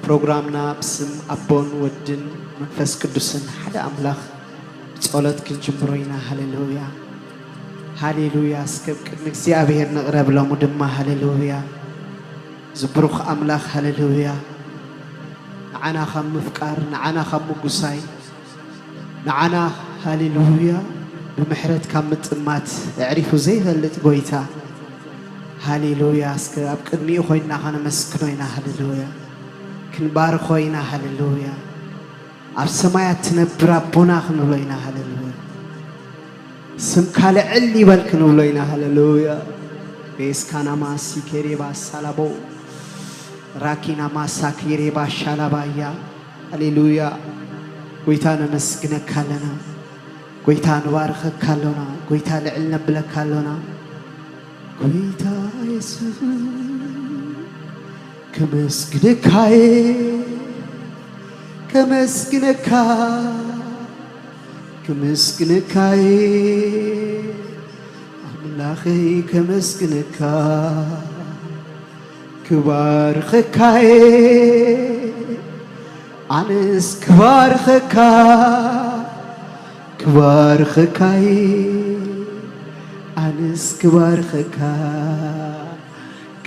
ፕሮግራምና ብስም ኣቦን ወድን መንፈስ ቅዱስን ሓደ ኣምላኽ ብጸሎት ክንጅምሮ ኢና። ሃሌሉያ፣ ሃሌሉያ። እስከ ኣብ ቅድሚ እግዚኣብሔር ንቕረብ። ሎሙ ድማ ሃሌሉያ፣ ዝብሩኽ ኣምላኽ፣ ሃሌሉያ። ንዓና ካብ ምፍቃር፣ ንዓና ካብ ምጉሳይ፣ ንዓና፣ ሃሌሉያ፣ ብምሕረት ካብ ምጥማት ኣዕሪፉ ዘይፈልጥ ጐይታ፣ ሃሌሉያ። እስከ ኣብ ቅድሚኡ ኮይንና ከነመስግኖ ኢና። ሃሌሉያ፣ ክንባርኾ ኢና። ሃሌሉያ፣ ኣብ ሰማያት ትነብር ኣቦና ክንብሎ ኢና። ሃሌሉያ፣ ስምካ ልዕል ይበል ክንብሎ ኢና። ሃሌሉያ፣ ቤስካናማ ሲኬሬባ ሳላቦ ራኪናማ ሳኪሬባ ሻላባያ። ሃሌሉያ፣ ጐይታ ነመስግነካ ኣለና። ጐይታ ንባርኸካ ኣሎና። ጐይታ ልዕል ነብለካ ኣሎና። ጐይታ የሱስ፣ ከመስግነካ እየ፣ ከመስግነካ፣ ከመስግነካ እየ፣ ኣምላኸይ ከመስግነካ። ክባርኸካ እየ፣ ኣነስ ክባርኸካ፣ ክባርኸካ እየ፣ ኣነስ ክባርኸካ።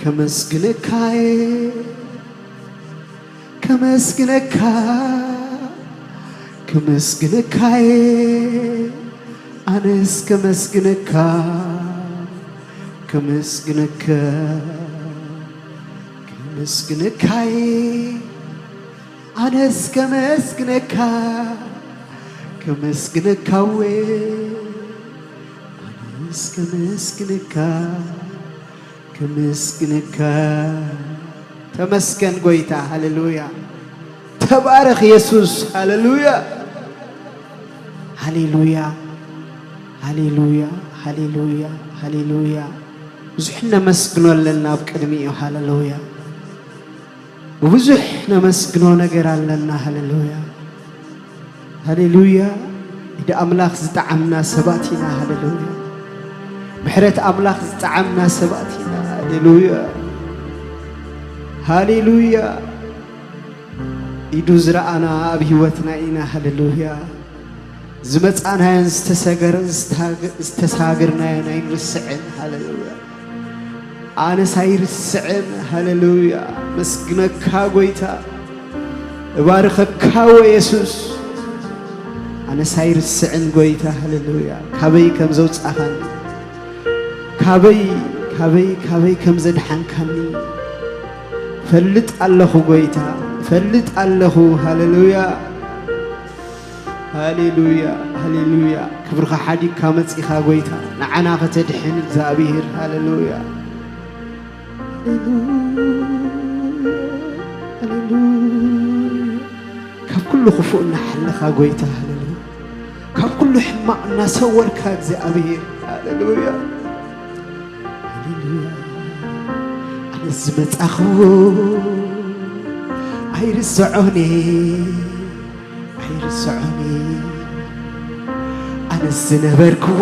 ከመስግነካ እየ፣ ከመስግነካ፣ ከመስግነካ እየ፣ ኣነስ ከመስግነካ፣ ከመስግነካ፣ ከመስግነካ እየ፣ ኣነስ ከመስግነካ፣ ከመስግነካ እየ፣ ኣነስ ከመስግነካ፣ ከመስግነካ። ተመስገን ጐይታ፣ ሃሌሉያ። ተባረኽ የሱስ፣ ሃሌሉያ። ሃሌሉያ፣ ሃሌሉያ፣ ሃሌሉያ፣ ሃሌሉያ። ብዙሕ ነመስግኖ ኣለና ኣብ ቅድሚኡ፣ ሃሌሉያ። ብብዙሕ ነመስግኖ ነገር ኣለና፣ ሃሌሉያ፣ ሃሌሉያ። ኢድ ኣምላኽ ዝጠዓምና ሰባት ኢና፣ ሃሌሉያ። ምሕረት ኣምላኽ ዝጠዓምና ሰባት ኢና፣ ሃሌሉያ፣ ሃሌሉያ። ኢዱ ዝረኣና ኣብ ህይወትና ኢና፣ ሃሌሉያ። ዝመጻናዮን ዝተሰገር-፣ ዝተሃገ-፣ ዝተሳገርናዮን ኣይንርስዕን፣ ሃሌሉያ። ኣነስ ኣይርስዕን፣ ሃሌሉያ። መስግነካ ጐይታ፣ እባርከካ ወ የሱስ። ኣነስ ኣይርስዕን ጐይታ፣ ሃሌሉያ። ካበይ ከም ዘውጻኻኒ፣ ካበይ፣ ካበይ፣ ካበይ ከም ዘድሓንካኒ ፈልጥ ኣለኹ ጐይታ፣ ፈልጥ ኣለኹ። ሃሌሉያ፣ ሃሌሉያ፣ ሃሌሉያ። ክብርኻ ሓዲግካ መጺኻ ጐይታ፣ ንዓና ከተድሕን እግዚኣብሔር። ሃሌሉያ፣ ሃሌሉያ፣ ሃሌሉያ። ካብ ኩሉ ክፉእ እናሓለኻ ጐይታ፣ ሃሌሉያ። ካብ ኩሉ ሕማቕ እናሰወርካ እግዚኣብሔር፣ ሃሌሉያ፣ ሃሌሉያ። ኣነ ዝመጻኽዎ ኣይርስዖን እየ፣ ኣይርስዖን እየ። ኣነ ዝነበርክዎ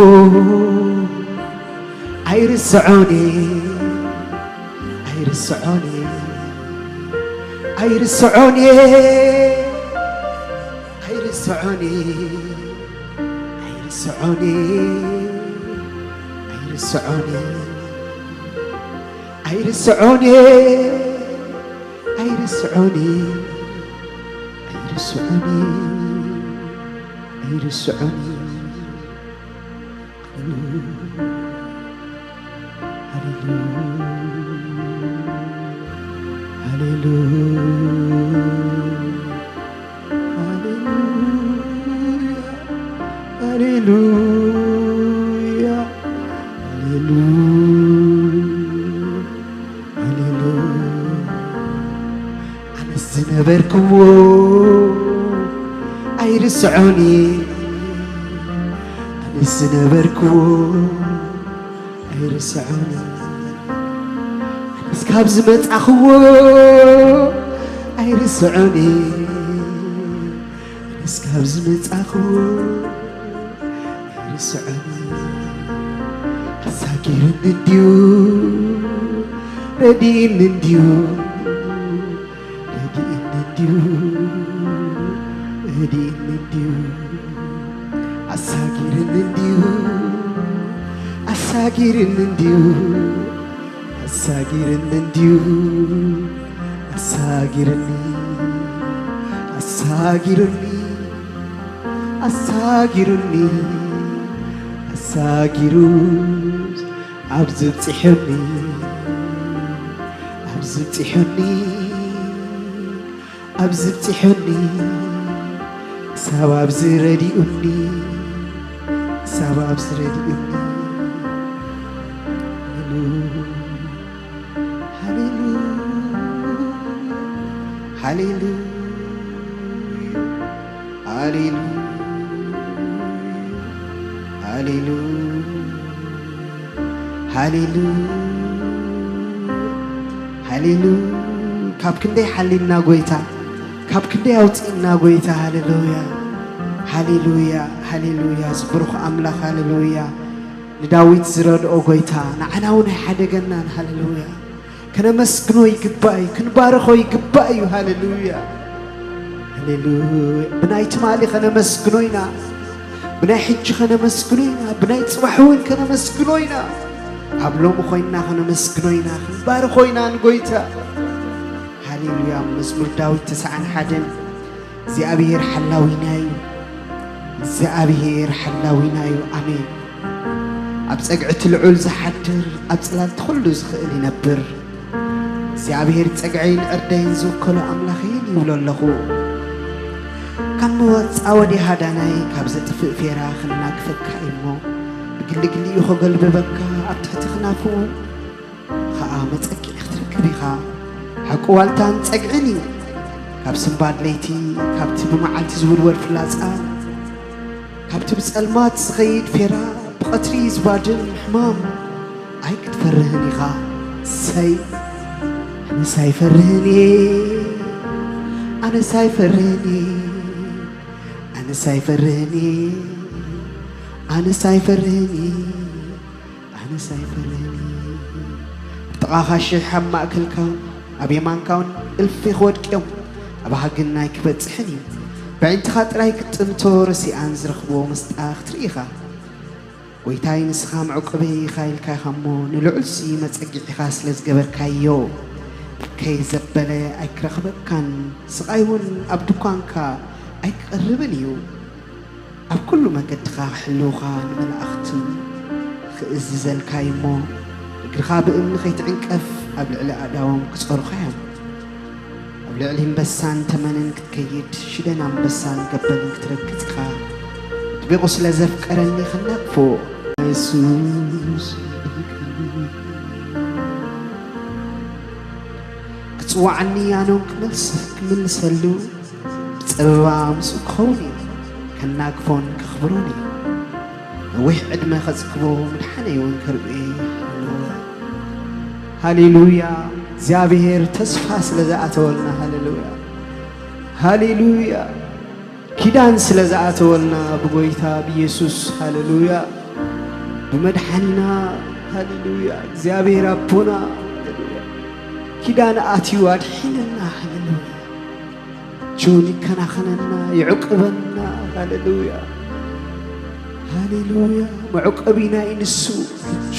ኣይርስዖን እየ፣ ኣይርስዖን እየ፣ ኣይርስዖን እየ፣ ኣይርስዖን እየ፣ ኣይርስዖን እየ፣ ኣይርስዖን እየ፣ ኣይርስዖን እየ፣ ኣይርስዖን እየ፣ ኣይርስዖን እየ፣ ኣይርስዖን እየ። ሃሌሉያ፣ ሃሌሉያ፣ ሃሌሉያ፣ ሃሌሉያ፣ ሃሌሉያ። ኣነስ ዝነበርክዎ ኣይርስዖን እየ፣ ኣነስ ዝነበርክዎ ኣይርስዖን እየ፣ ኣነስ ካብ ዝመጻኽዎ ኣይርስዖን እየ፣ ኣነስ ካብ ዝመጻኽዎ ኣይርስዖን እየ። ኣሳጊሩኒ እንድዩ፣ ረዲእኒ እንድዩ፣ ረዲእኒ እንድዩ፣ እንዲሁ እህዲእኒ እንዲሁ ኣሳጊርኒ እንዲሁ ኣሳጊርኒ እንዲሁ ኣሳጊርኒ እንዲሁ ኣሳጊርኒ ኣሳጊርኒ ኣሳጊርኒ ኣሳጊሩስ ኣብዚ ብፂሑኒ ኣብዚ ብፂሑኒ ኣብዚ ብፂሑኒ ክሳብ ኣብዚ ረዲኡኒ ክሳብ ኣብዚ ረዲኡኒ ሃሌሉያ ሃሌሉያ ሃሌሉያ ሃሌሉያ ሃሌሉያ ሃሌሉያ ሃሌሉያ ካብ ክንደይ ሓሊና ጎይታ ካብ ክንደይ ኣውፅእና ጎይታ ሃሌሉያ ሃሌሉያ ሃሌሉያ ዝብሩኽ ኣምላኽ ሃሌሉያ ንዳዊት ዝረድኦ ጎይታ ንዓና እውን ኣይሓደገናን ሃሌሉያ ከነመስግኖ ይግባእ እዩ ክንባርኾ ይግባእ እዩ ሃሌሉያ ሃሌሉያ ብናይ ትማሊ ከነመስግኖ ኢና ብናይ ሕጂ ከነመስግኖ ኢና ብናይ ፅባሕ እውን ከነመስግኖ ኢና ኣብ ሎሚ ኮይንና ከነመስግኖ ኢና ክንባርኾ ኢና ንጎይታ ሃሌሉያ መዝሙር ዳዊት ተስዓን ሓደን እግዚኣብሔር ሓላዊና እዩ እግዚኣብሔር ሓላዊና እዩ ኣሜን ኣብ ጸግዒ እቲ ልዑል ዝሓድር ኣብ ጽላል ኩሉ ዝኽእል ይነብር እግዚኣብሔር ጸግዐይን ዕርደይን ዝውከሎ ኣምላኸይን ይብሎ ኣለኹ ካብ መወጻ ወዲ ሃዳናይ ካብ ዘጥፍእ ፌራ ክናግፈካ እሞ ብግልግሊኡ ከገልብበካ ኣብ ትሕቲ ክናፉ ኸኣ መጸግዒ ክትረክብ ኢኻ ሓቂ ዋልታን ጸግዕን እዩ ካብ ስንባድ ለይቲ ካብቲ ብመዓልቲ ዝውርወር ፍላጻ ካብቲ ብጸልማት ዝኸይድ ፌራ ብቐትሪ ዝባድም ሕማም ኣይክትፈርህን ኢኻ ሰይ ኣነስ ኣይፈርህን እየ ኣነስ ኣይፈርህን እየ ኣነስ ኣይፈርህን እየ ኣነስ ኣይፈርህን እየ ኣነስ ኣይፈርህን እየ ኣብ ጥቓኻ ሽሕ ኣብ ማእከልካ ኣብ የማንካ እውን እልፊ ክወድቅዮም ኣባኻ ግን ኣይክበጽሕን እዩ ብዕንትኻ ጥራይ ክትጥምቶ ረሲኣን ዝረኽብዎ መስጣ ክትርኢ ኢኻ ጎይታይ ንስኻ መዕቆበይ ኢኻ ኢልካ ኢኻ እሞ ንልዑልሲ መጸግዒኻ ስለ ዝገበርካዮ ከይዘበለ ኣይክረኽበካን ስቓይ እውን ኣብ ድኳንካ ኣይክቐርብን እዩ ኣብ ኩሉ መገድኻ ክሕልውኻ ንመላእኽቱ ክእዝዘልካ እዩ እሞ እግርኻ ብእምኒ ከይትዕንቀፍ ኣብ ልዕሊ ኣእዳዎም ክጸሩኻ እዮም ኣብ ልዕሊ እምበሳን ተመንን ክትከይድ ሽደን ኣንበሳን ገበልን ክትረግጽ ኢኻ ኣጥቢቑ ስለ ዘፍቀረኒ ክነቅፎ የሱስ ክጽዋዓኒ ኣነውን ክመልስ ክምልሰሉ ብጸበባ ምስኡ ክኸውን እዩ ከናግፎን ከኽብሮን እዩ ነዊሕ ዕድመ ከጽግቦ ምድሓነይ እውን ከርእየ ሃሌሉያ እግዚኣብሔር ተስፋ ስለ ዝኣተወልና ሃሌሉያ ሃሌሉያ ኪዳን ስለ ዝኣተወልና ብጎይታ ብኢየሱስ ሃሌሉያ ብመድሓኒና ሃሌሉያ እግዚኣብሔር ኣቦና ሃሌሉያ ኪዳን ኣትዩ ኣድሒንና ሃሌሉያ ጁን ይከናኸነና ይዕቅበና ሃሌሉያ ሃሌሉያ መዕቀቢና እዩ ንሱ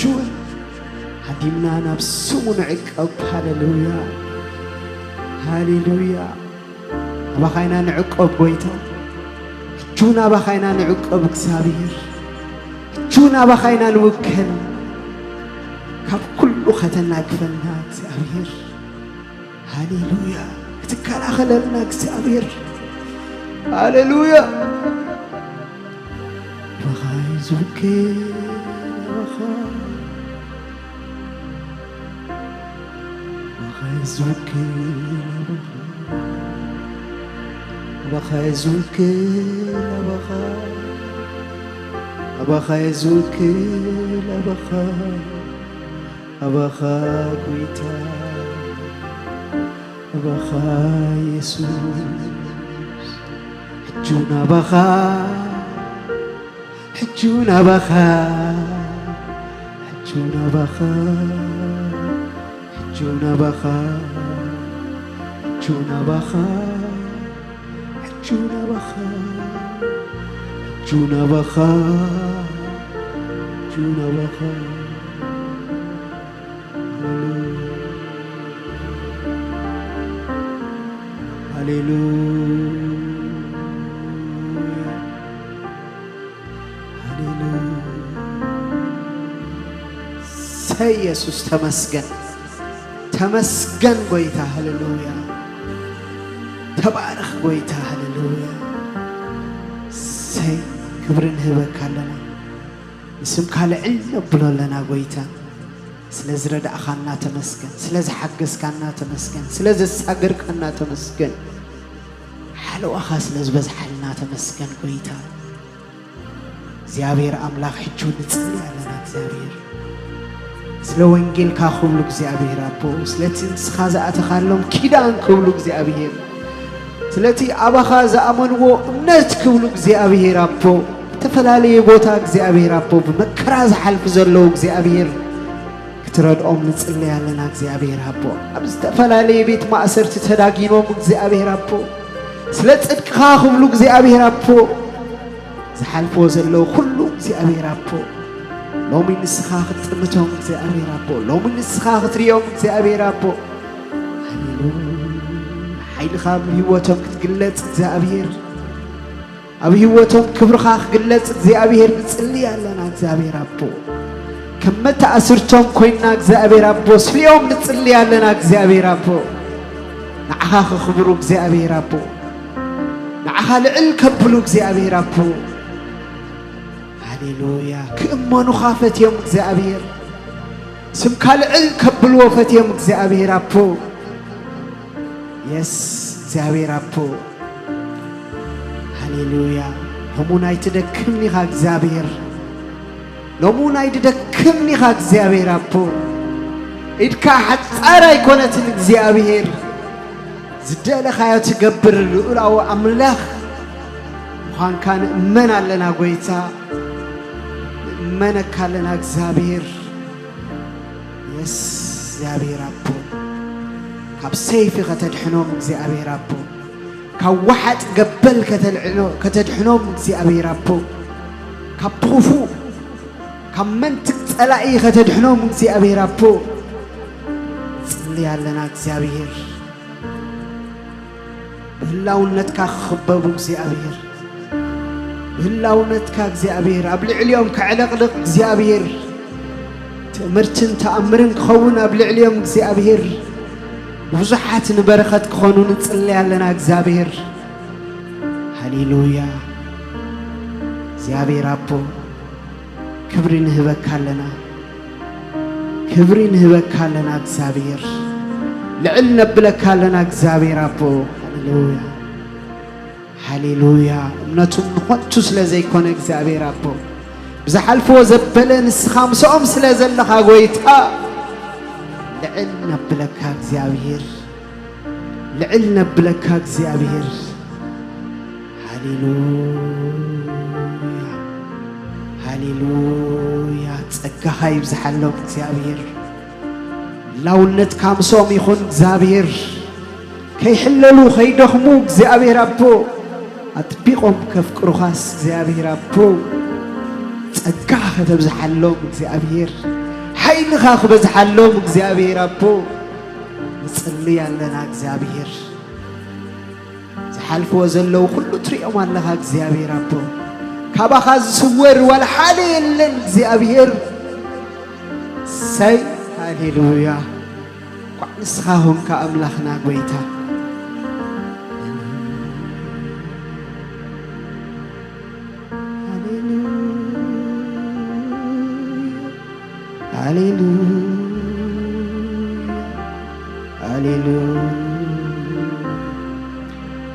ጁን ሃዲምና ናብ ስሙ ንዕቀብ ሃሌሉያ ሃሌሉያ ኣባኻ ኢና ንዕቀብ ጎይታ ሕጁ ናባኻ ኢና ንዕቀብ እግዚኣብሔር ሕጁ ናባኻ ኢና ንውከል ካብ ኩሉ ከተናግፈና እግዚኣብሔር ሃሌሉያ ክትከላኸለልና እግዚኣብሔር ሃሌሉያ ኣባኻ እዩ ዝውከል ኣባኻ ኣባኻ እዩ ዝውከል ኣባኻ ኣባኻ እዩ ዝውከል ኣባኻ ኣባኻ እዩ ዝውከል ኣባኻ ኣባኻ ጎይታ ኣባኻ የሱስ ሕጁ ናባኻ ሕጁ ናባኻ ሕጁ ናባኻ ሕጁ ናባኻ ሕጁ ናባኻ፣ ሕጂ ናባኻ፣ ሕጂ ናባኻ፣ ሕጂ ናባኻ። ሃሌሉያ፣ ሃሌሉያ። ሰይ የሱስ ተመስገን፣ ተመስገን ጎይታ። ሃሌሉያ። ተባረኽ ጎይታ። ሃሌሉያ። ሰይ ክብሪ ንህበካ ኣለና። ንስምካ ልዕል ነብሎ ኣለና ጎይታ። ስለ ዝረዳእኻና ተመስገን፣ ስለ ዝሓገዝካና ተመስገን፣ ስለ ዘሳገርካና ተመስገን። ሓለዋኻ ስለ ዝበዝሓልና ተመስገን ጎይታ። እግዚኣብሔር ኣምላኽ ሕጂ እውን ንጽሊ ኣለና እግዚኣብሔር። ስለ ወንጌልካ ክብሉ እግዚኣብሔር ኣቦ፣ ስለቲ ንስኻ ዝኣተኻሎም ኪዳን ክብሉ እግዚኣብሔር፣ ስለቲ ኣባኻ ዝኣመንዎ እምነት ክብሉ እግዚኣብሔር ኣቦ፣ ዝተፈላለየ ቦታ እግዚኣብሔር ኣቦ፣ ብመከራ ዝሓልፉ ዘለዉ እግዚኣብሔር ክትረድኦም ንጽሊ ኣለና እግዚኣብሔር ኣቦ። ኣብ ዝተፈላለየ ቤት ማእሰርቲ ተዳጊኖም እግዚኣብሔር ኣቦ፣ ስለ ጽድቅኻ ክብሉ እግዚኣብሔር ኣቦ ዝሓልፍዎ ዘለዉ ኩሉ እግዚኣብሔር ኣቦ፣ ሎሚ ንስኻ ክትጥምቶም እግዚኣብሔር ኣቦ፣ ሎሚ ንስኻ ክትርእዮም እግዚኣብሔር ኣቦ። ሃሌሉያ። ሓይልኻ ኣብ ህይወቶም ክትግለጽ እግዚኣብሔር፣ ኣብ ህይወቶም ክብርኻ ክግለጽ እግዚኣብሔር ንጽሊ ኣለና እግዚኣብሔር ኣቦ። ከም መተኣስርቶም ኮይንና እግዚኣብሔር ኣቦ፣ ስሊኦም ንጽሊ ኣለና እግዚኣብሔር ኣቦ። ንዓኻ ክኽብሩ እግዚኣብሔር ኣቦ፣ ንዓኻ ልዕል ከብሉ እግዚኣብሔር ኣቦ። ሃሌሉያ። ክእመኑኻ ፈትዮም እግዚኣብሔር፣ ስምካ ልዕል ከብልዎ ፈትዮም እግዚኣብሔር ኣቦ። የስ እግዚኣብሔር ኣቦ። ሃሌሉያ። ሎሙን ኣይትደክምን ኢኻ እግዚኣብሔር፣ ሎሙን ኣይትደክምን ኢኻ እግዚኣብሔር ኣቦ። ኢድካ ሓጻር ኣይኮነትን እግዚኣብሔር፣ ዝደለኻዮ ትገብር ልኡላዊ ኣምላኽ ምዃንካ ንእመን ኣለና ጎይታ፣ ንእመነካ ኣለና እግዚኣብሔር። የስ እግዚኣብሔር ኣቦ፣ ካብ ሰይፊ ከተድሕኖም እግዚኣብሔር ኣቦ፣ ካብ ወሓጥ ገበል ከተልዕኖ-፣ ከተድሕኖም እግዚኣብሔር ኣቦ፣ ካብ ክፉእ ካብ መንትግ ጸላኢ ከተድሕኖም እግዚኣብሔር ኣቦ፣ ጽሊ ኣለና እግዚኣብሔር። ብህላውነትካ ክኽበቡ እግዚኣብሔር፣ ብህላውነትካ እግዚኣብሔር ኣብ ልዕሊኦም ከዕለቕልቕ እግዚኣብሔር፣ ትእምርትን ተኣምርን ክኸውን ኣብ ልዕሊኦም እግዚኣብሔር፣ ብዙሓት ንበረኸት ክኾኑ ንጽሊ ኣለና እግዚኣብሔር። ሃሌሉያ። እግዚኣብሔር ኣቦ ክብሪ ንህበካ ኣለና፣ ክብሪ ንህበካ ኣለና እግዚኣብሔር፣ ልዕል ነብለካ ኣለና እግዚኣብሔር ኣቦ። ሃሌሉያ፣ ሃሌሉያ። እምነቱም ንኸንቱ ስለ ዘይኮነ እግዚኣብሔር ኣቦ፣ ብዝሓልፍዎ ዘበለ ንስኻ ምስኦም ስለ ዘለኻ ጎይታ፣ ልዕል ነብለካ እግዚኣብሔር፣ ልዕል ነብለካ እግዚኣብሔር። ሃሌሉያ፣ ሃሌሉያ። ጸጋኻ ይብዝሓሎም እግዚኣብሔር፣ ላውነትካ ምስኦም ይኹን እግዚኣብሔር። ከይሕለሉ ከይደኽሙ እግዚኣብሔር ኣቦ፣ ኣጥቢቖም ከፍቅሩኻስ እግዚኣብሔር ኣቦ፣ ጸጋ ከተብዝሓሎም እግዚኣብሔር፣ ሓይልኻ ክበዝሓሎም እግዚኣብሔር ኣቦ፣ ንጽሊ ኣለና እግዚኣብሔር። ዝሓልፍዎ ዘለዉ ኩሉ ትሪኦም ኣለኻ እግዚኣብሔር ኣቦ፣ ካባኻ ዝስወር ዋላ ሓደ የለን እግዚኣብሔር። ሰይ ሃሌሉያ። እንኳዕ ንስኻ ሆንካ ኣምላኽና ጎይታ። ሃሌሉያ፣ ሃሌሉያ፣ ሃሌሉያ፣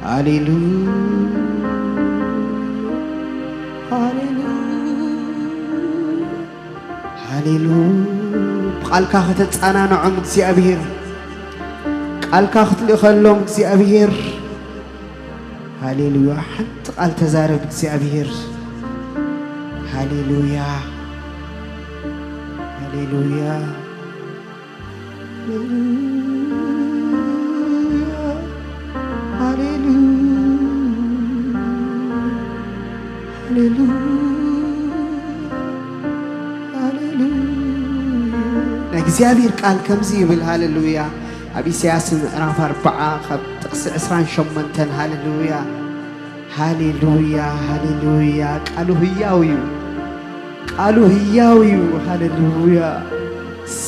ሃሌሉያ፣ ሃሌሉያ። ሃሌሉ። ብቓልካ ከተጸናንዖም እግዚኣብሔር፣ ቃልካ ክትልእኸሎም እግዚኣብሔር። ሃሌሉያ። ሓንቲ ቃል ተዛረብ እግዚኣብሔር። ሃሌሉያ፣ ሃሌሉያ፣ ሃሌሉያ። ሃሌሉያ፣ ሃሌሉያ። ናይ እግዚኣብሔር ቃል ከምዚ ይብል፣ ሃሌሉያ። ኣብ ኢሳያስ ምዕራፍ ኣርብዓ ካብ ጥቕሲ ዕስራን ሸሞንተን፣ ሃሌሉያ፣ ሃሌሉያ፣ ሃሌሉያ። ቃሉ ህያው እዩ፣ ቃሉ ህያው እዩ። ሃሌሉያ።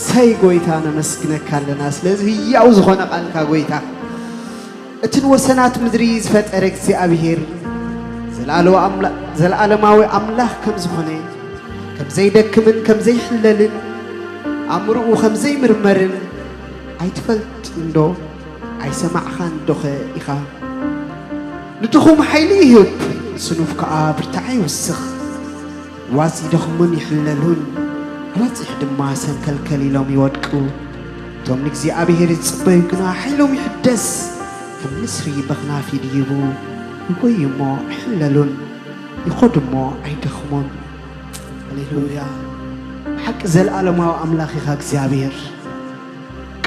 ሰይ ጎይታ፣ ነመስግነካ ኣለና ስለዚ ህያው ዝኾነ ቃልካ ጎይታ። እትን ወሰናት ምድሪ ዝፈጠረ እግዚኣብሔር፣ ዘላለማዊ ኣምላኽ ከም ዝኾነ፣ ከም ዘይደክምን ከም ዘይሕለልን፣ ኣእምርኡ ከም ዘይምርመርን ኣይትፈልጥንዶ? ኣይሰማዕኻን ዶኸ ኢኻ? ንድኹም ሓይሊ ይህብ፣ ስኑፍ ከኣ ብርታዐ ይውስኽ። ዋጽ ይደኽሙን ይሕለሉን፣ ንበጺሕ ድማ ሰንከልከል ኢሎም ይወድቁ። እቶም ንእግዚኣብሔር ዝጽበዩ ግና ሓይሎም ይሕደስ፣ ከም ንስሪ በኽናፍ ይድይቡ፣ ይጎዩ እሞ ኣይሕለሉን፣ ይኸዱ እሞ ኣይደኽሙን። ሃሌሉያ። ብሓቂ ዘለኣለማዊ ኣምላኽ ኢኻ እግዚኣብሔር።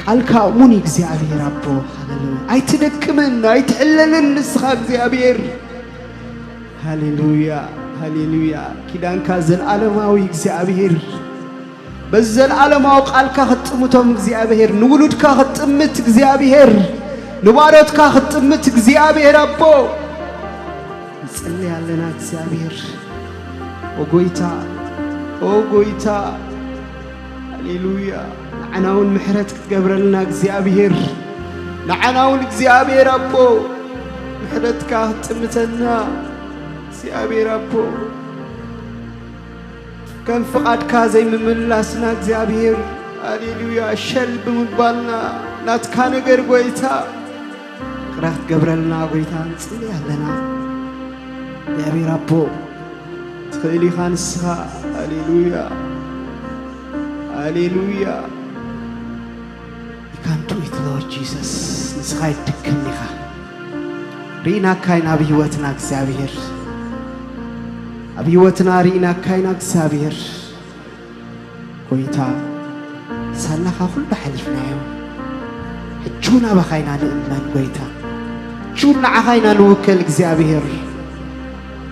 ቃልካ እሙን እዩ እግዚኣብሔር ኣቦ። ሃሌሉያ። ኣይትደክምን፣ ኣይትሕለልን ንስኻ እግዚኣብሔር። ሃሌሉያ፣ ሃሌሉያ። ኪዳንካ ዘለኣለማዊ እግዚኣብሔር። በዚ ዘለኣለማዊ ቃልካ ክትጥምቶም እግዚኣብሔር፣ ንውሉድካ ክትጥምት እግዚኣብሔር፣ ንባሮትካ ክትጥምት እግዚኣብሔር ኣቦ። ንጽሊ ኣለና እግዚኣብሔር። ኦ ጎይታ፣ ኦ ጎይታ። ሃሌሉያ። ንዓና እውን ምሕረት ክትገብረልና እግዚኣብሔር፣ ንዓና እውን እግዚኣብሔር ኣቦ ምሕረትካ ክትጥምተና እግዚኣብሔር ኣቦ። ከም ፍቓድካ ዘይምምላስና እግዚኣብሔር፣ ሃሌሉያ፣ ሸል ብምባልና ናትካ ነገር ጎይታ፣ ይቕረ ክትገብረልና ጎይታ ንጽሊ ኣለና። እግዚኣብሔር ኣቦ፣ ትኽእል ኢኻ ንስኻ። ሃሌሉያ፣ ሃሌሉያ። You can't do it, Lord Jesus። ንስኻ ኣይትድክም ኢኻ። ርኢናካ ኢና ኣብ ህይወትና እግዚኣብሔር፣ ኣብ ህይወትና ርኢናካ ኢና እግዚኣብሔር። ጎይታ፣ ሳላኻ ኩሉ ሓሊፍናዮ። ሕጂ እውን ኣባኻ ኢና ንእመን ጎይታ። ሕጂ እውን ንዓኻ ኢና ንውከል እግዚኣብሔር።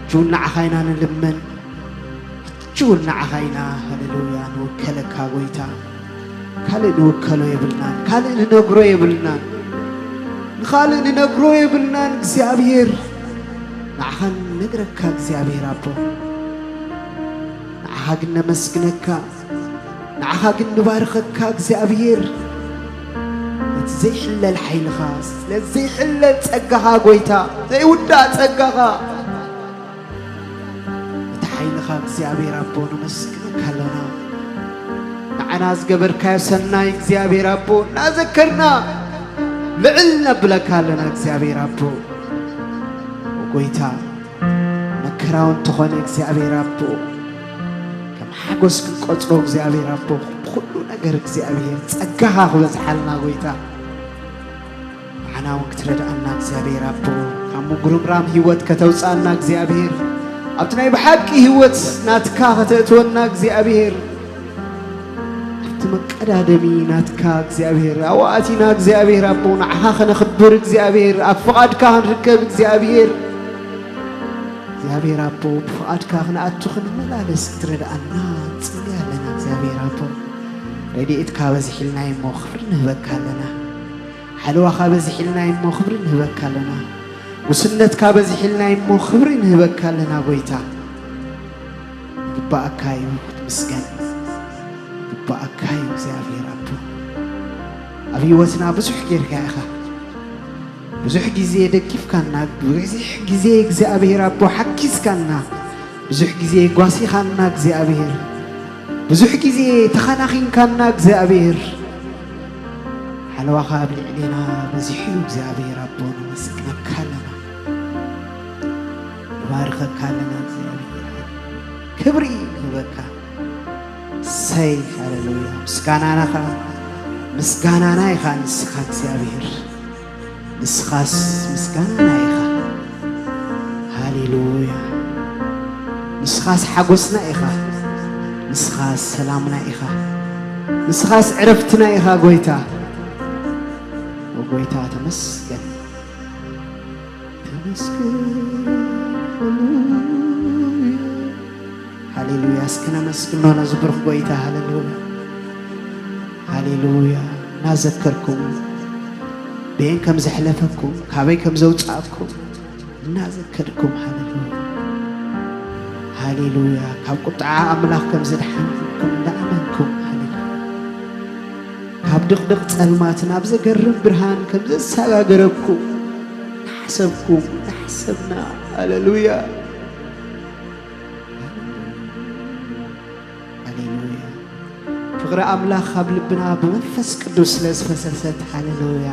ሕጂ እውን ንዓኻ ኢና ንልምን። ሕጂ እውን ንዓኻ ኢና፣ ሃሌሉያ፣ ንውከለካ ጎይታ። ካልእ ንውከሎ የብልናን፣ ካልእ ንነግሮ የብልናን፣ ንኻልእ ንነግሮ የብልናን እግዚኣብሔር። ንዓኻ ንነግረካ እግዚኣብሔር ኣቦ። ንዓኻ ግን ነመስግነካ፣ ንዓኻ ግን ንባርኸካ እግዚኣብሔር። ነቲ ዘይሕለል ሓይልኻ፣ ነቲ ዘይሕለል ጸጋኻ ጎይታ፣ ዘይውዳእ ጸጋኻ፣ እቲ ሓይልኻ እግዚኣብሔር ኣቦ ነመስግነካ ኣለና። ንዓና ዝገበርካዮ ሰናይ እግዚኣብሔር ኣቦ እናዘከርና ልዕል ነብለካ ኣለና እግዚኣብሔር ኣቦ። ጎይታ፣ መከራውን እንተኾነ እግዚኣብሔር ኣቦ፣ ከም ሓጎስ ክንቆጽሮ እግዚኣብሔር ኣቦ፣ ብኹሉ ነገር እግዚኣብሔር ጸጋኻ ክበዝሓልና ጎይታ። ንዓና እውን ክትረድኣና እግዚኣብሔር ኣቦ፣ ካብ ምጉርምራም ህይወት ከተውፅኣና እግዚኣብሔር፣ ኣብቲ ናይ ብሓቂ ህይወት ናትካ ከተእትወና እግዚኣብሔር፣ ኣብቲ መቀዳደሚ ናትካ እግዚኣብሔር ኣዋኣቲና እግዚኣብሔር ኣቦ፣ ንዓኻ ከነኽብር እግዚኣብሔር፣ ኣብ ፍቓድካ ክንርከብ እግዚኣብሔር፣ እግዚኣብሔር ኣቦ፣ ብፍቓድካ ክንኣቱ ክንመላለስ ክትረድኣና ንጽሊ ኣለና እግዚኣብሔር ኣቦ። ረድኤትካ በዚሒልና እሞ ክብሪ ንህበካ ኣለና። ሓለዋኻ በዚሒልና እሞ ክብሪ ንህበካ ኣለና። ውስነትካ በዚሒልና እሞ ክብሪ ንህበካ ኣለና ጎይታ። ይግባኣካ እዩ ክትምስገን። ይግባኣካ እዩ እግዚኣብሔር ኣቦ። ኣብ ህይወትና ብዙሕ ጌርካ ኢኻ። ብዙሕ ግዜ ደጊፍካና፣ ብዙሕ ግዜ እግዚኣብሔር ኣቦ ሓኪስካና፣ ብዙሕ ግዜ ጓሲኻና እግዚኣብሔር፣ ብዙሕ ግዜ ተኸናኺንካና እግዚኣብሔር። ሓለዋኻ ኣብ ልዕሌና በዚሑ እዩ እግዚኣብሔር ኣቦ፣ ነመስግነካ ኣለና፣ ንባርኸካ ኣለና እግዚኣብሔር፣ ክብሪ ንህበካ። ሰይ ሃሌሉያ፣ ምስጋናና ኸዓ ምስጋናና ኢኻ ንስኻ እግዚኣብሔር። ንስኻስ ምስጋናና ኢኻ። ሃሌሉያ። ንስኻስ ሓጎስና ኢኻ። ንስኻስ ሰላምና ኢኻ። ንስኻስ ዕረፍትና ኢኻ ጎይታ። ኦ ጎይታ ተመስገን። ተመስገን። ሃሌሉያ። ሃሌሉያ። እስኪ ነመስግኖ ነዚ ብሩኽ ጎይታ። ሃሌሉያ፣ ሃሌሉያ። እናዘከርኩም በየን ከም ዘሕለፈኩም፣ ካበይ ከም ዘውጻእኩም እናዘከርኩም፣ ሃሌሉያ፣ ሃሌሉያ። ካብ ቁጥዓ ኣምላኽ ከም ዘድሓንኩም እንዳኣመንኩም፣ ሃሌሉያ። ካብ ድቕድቕ ጸልማት ናብ ዘገርም ብርሃን ከም ዘሰጋገረኩም እናሓሰብኩም፣ እናሓሰብና፣ ሃሌሉያ፣ ሃሌሉያ። ፍቕሪ ኣምላኽ ካብ ልብና ብመንፈስ ቅዱስ ስለ ዝፈሰሰት፣ ሃሌሉያ፣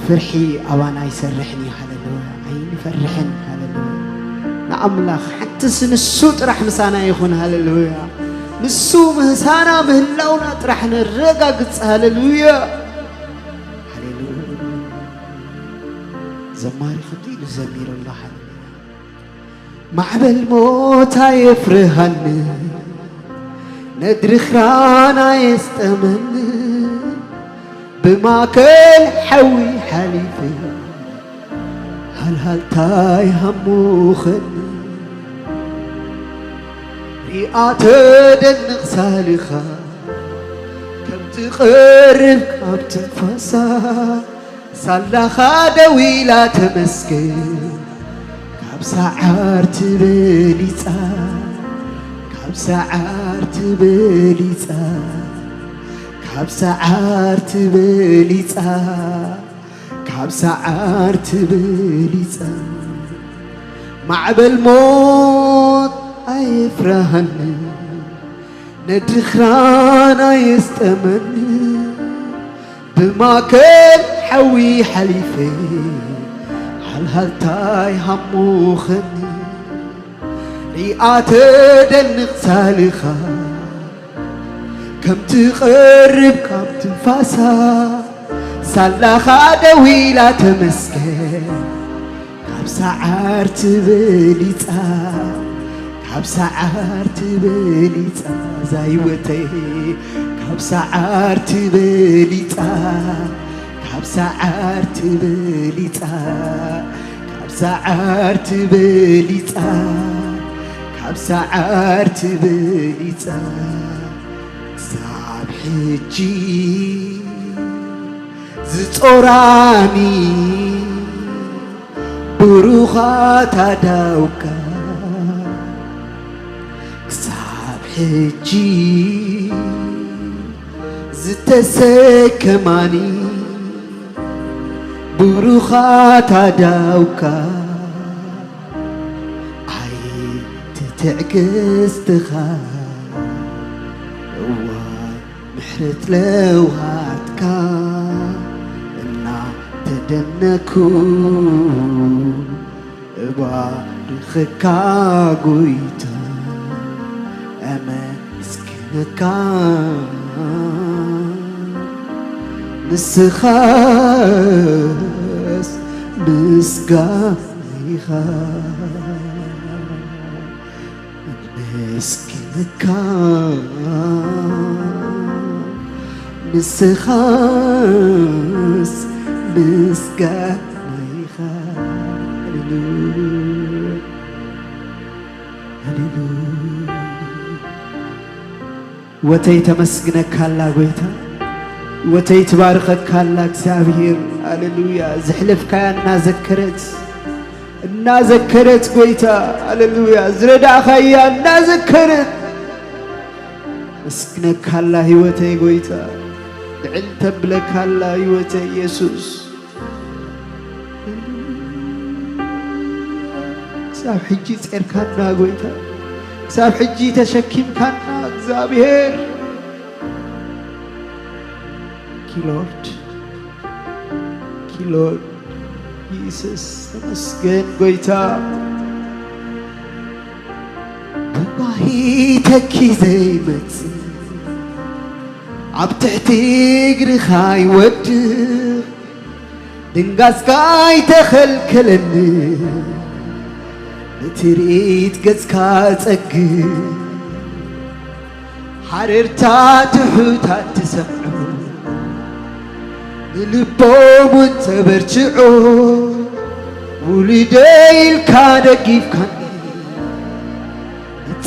ፍርሒ ኣባና ኣይሰርሕን እዩ። ሃሌሉያ፣ ኣይንፈርሕን። ሃሌሉያ፣ ንኣምላኽ ሓንትስ ንሱ ጥራሕ ምሳና ይኹን። ሃሌሉያ፣ ንሱ ምህሳና ምህላውና ጥራሕ ነረጋግጽ። ሃሌሉያ፣ ሃሌሉያ። ዘማሪ ከምዚ ኢሉ ዘሚሩ ኣሎ። ሃሌሉያ። ማዕበል ሞት ኣየፍርሃኒ፣ ነድሪ ክራን ኣየስጠመኒ፣ ብማእከል ሓዊ ሓሊፈ ሃልሃልታይ ሃሙኸኒ። ሪኣ ተደንቕ ሳልኻ ከም ትቐርብ ካብ ትንፋሳ ሳላኻ ደው ኢላ ተመስገን ካብ ሰዓርቲ በሊጻ፣ ካብ ሰዓርቲ በሊጻ፣ ካብ ሰዓርቲ በሊጻ፣ ካብ ሰዓርቲ በሊጻ። ማዕበል ሞት ኣይፍራሃኒ፣ ነድሪ ክራን ኣየስጠመኒ፣ ብማእከል ሓዊ ሓሊፈ ሃልሃልታይ ሃሙኸኒ። ሪኣ ተደንቕ ሳልኻ ከም ትቐርብ ካብ ትንፋሳ ሳላኻ ደው ኢላ ተመስገን ካብ ሰዓርቲ በሊጻ፣ ካብ ሰዓርቲ በሊጻ፣ እዛ ህይወተይ ካብ ሰዓርቲ በሊጻ፣ ካብ ሰዓርቲ በሊጻ፣ ካብ ሰዓርቲ በሊጻ፣ ካብ ሰዓርቲ በሊጻ፣ ክሳብ ሕጂ ዝጾራኒ ብሩኻት ኣዳውካ ክሳብ ሕጂ ዝተሰከማኒ ብሩኻት ኣዳውካ ኣይትትዕ ክስትኻ እዋ ምሕረት ለውሃትካ እናተደነኩ እባርኸካ ጎይታ፣ ኣመስግነካ። ንስኻስ ምስጋና ኢኻ። ነመስግነካ። ንስኻስ ምስጋና ኢኻ። ሃሌሉያ፣ ሃሌሉያ። ህይወተይ ተመስግነካ ኣላ ጎይታ፣ ህይወተይ ትባርከካ ኣላ እግዚኣብሔር። ሃሌሉያ። ዘሕለፍካያ እናዘከረት እናዘከረት ጎይታ፣ ሃሌሉያ፣ ዝረዳእኻያ እናዘከረት መስግነካላ ህይወተይ ጎይታ፣ ልዕል ተብለካላ ህይወተይ የሱስ። ክሳብ ሕጂ ጼርካና ጎይታ፣ ክሳብ ሕጂ ተሸኪምካና እግዚኣብሔር። ኪሎርድ ኪሎርድ፣ ይስስ ተመስገን ጎይታ። ብባሂተኪ ዘይመጽእ ኣብ ትሕቲ እግርኻ ይወድቕ፣ ድንጋጽካ ኣይተኸልከለኒ፣ ንትርኢት ገጽካ ጸግብ። ሓረርታ ትሑታት ትሰምዑ፣ ንልቦም እውን ተበርትዑ። ውሉደይ ኢልካ ደጊፍካኒ፣ ነቲ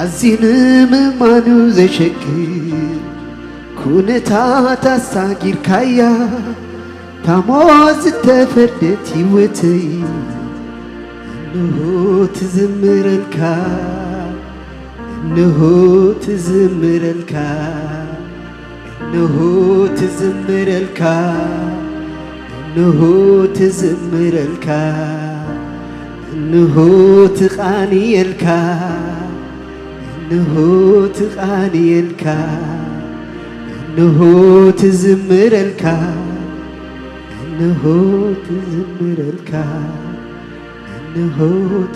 ኣዝዩ ንምእማኑ ዘሸግር ኩነታት ኣሳጊርካያ፣ ታሞ ዝተፈርደት ህይወተይ እንሆ ትዝምረልካ፣ እንሆ ትዝምረልካ፣ እንሆ ትዝምረልካ፣ እንሆ ትዝምረልካ፣ እንሆ ትቓንየልካ፣ እንሆ ትቓንየልካ፣ እንሆ ትዝምረልካ፣ እንሆ ትዝምረልካ፣ እንሆ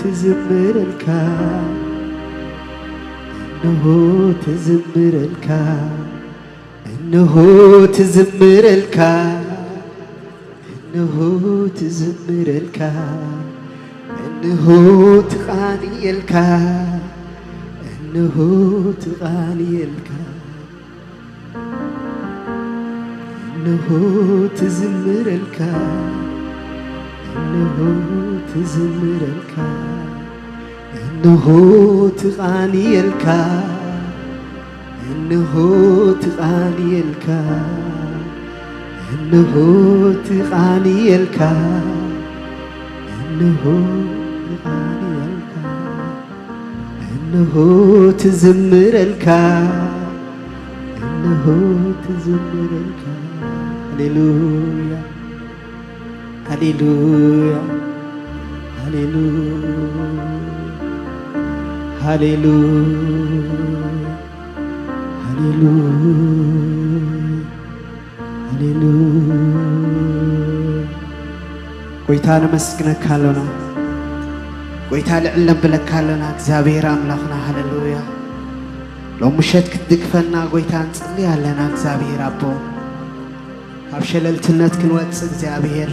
ትዝምረልካ፣ እንሆ ትዝምረልካ፣ እንሆ ትዝምረልካ፣ እንሆ ትዝምረልካ፣ እንሆ ትቓንየልካ፣ እንሆ ትቓንየልካ፣ እንሆ ትዝምረልካ፣ እንሆ ትዝምረልካ፣ እንሆ ትቓንየልካ፣ እንሆ ትቓንየልካ፣ እንሆ ትቓንየልካ፣ እንሆ ትቓንየልካ፣ እንሆ ትዝምረልካ፣ እንሆ ትዝምረልካ። ሃሌሉያ፣ ሃሌሉያ፣ ሃሌሉያ፣ ሃሌሉያ፣ ሃሌሉያ፣ ሃሌሉያ። ጎይታ ነመስግነካ ኣሎና። ጎይታ ልዕል ነብለካ ኣሎና እግዚኣብሔር ኣምላኽና። ሃሌሉያ። ሎም ምሸት ክትድግፈና ጎይታ ንጽሊ ኣለና እግዚኣብሔር ኣቦ። ካብ ሸለልትነት ክንወጽእ እግዚኣብሔር፣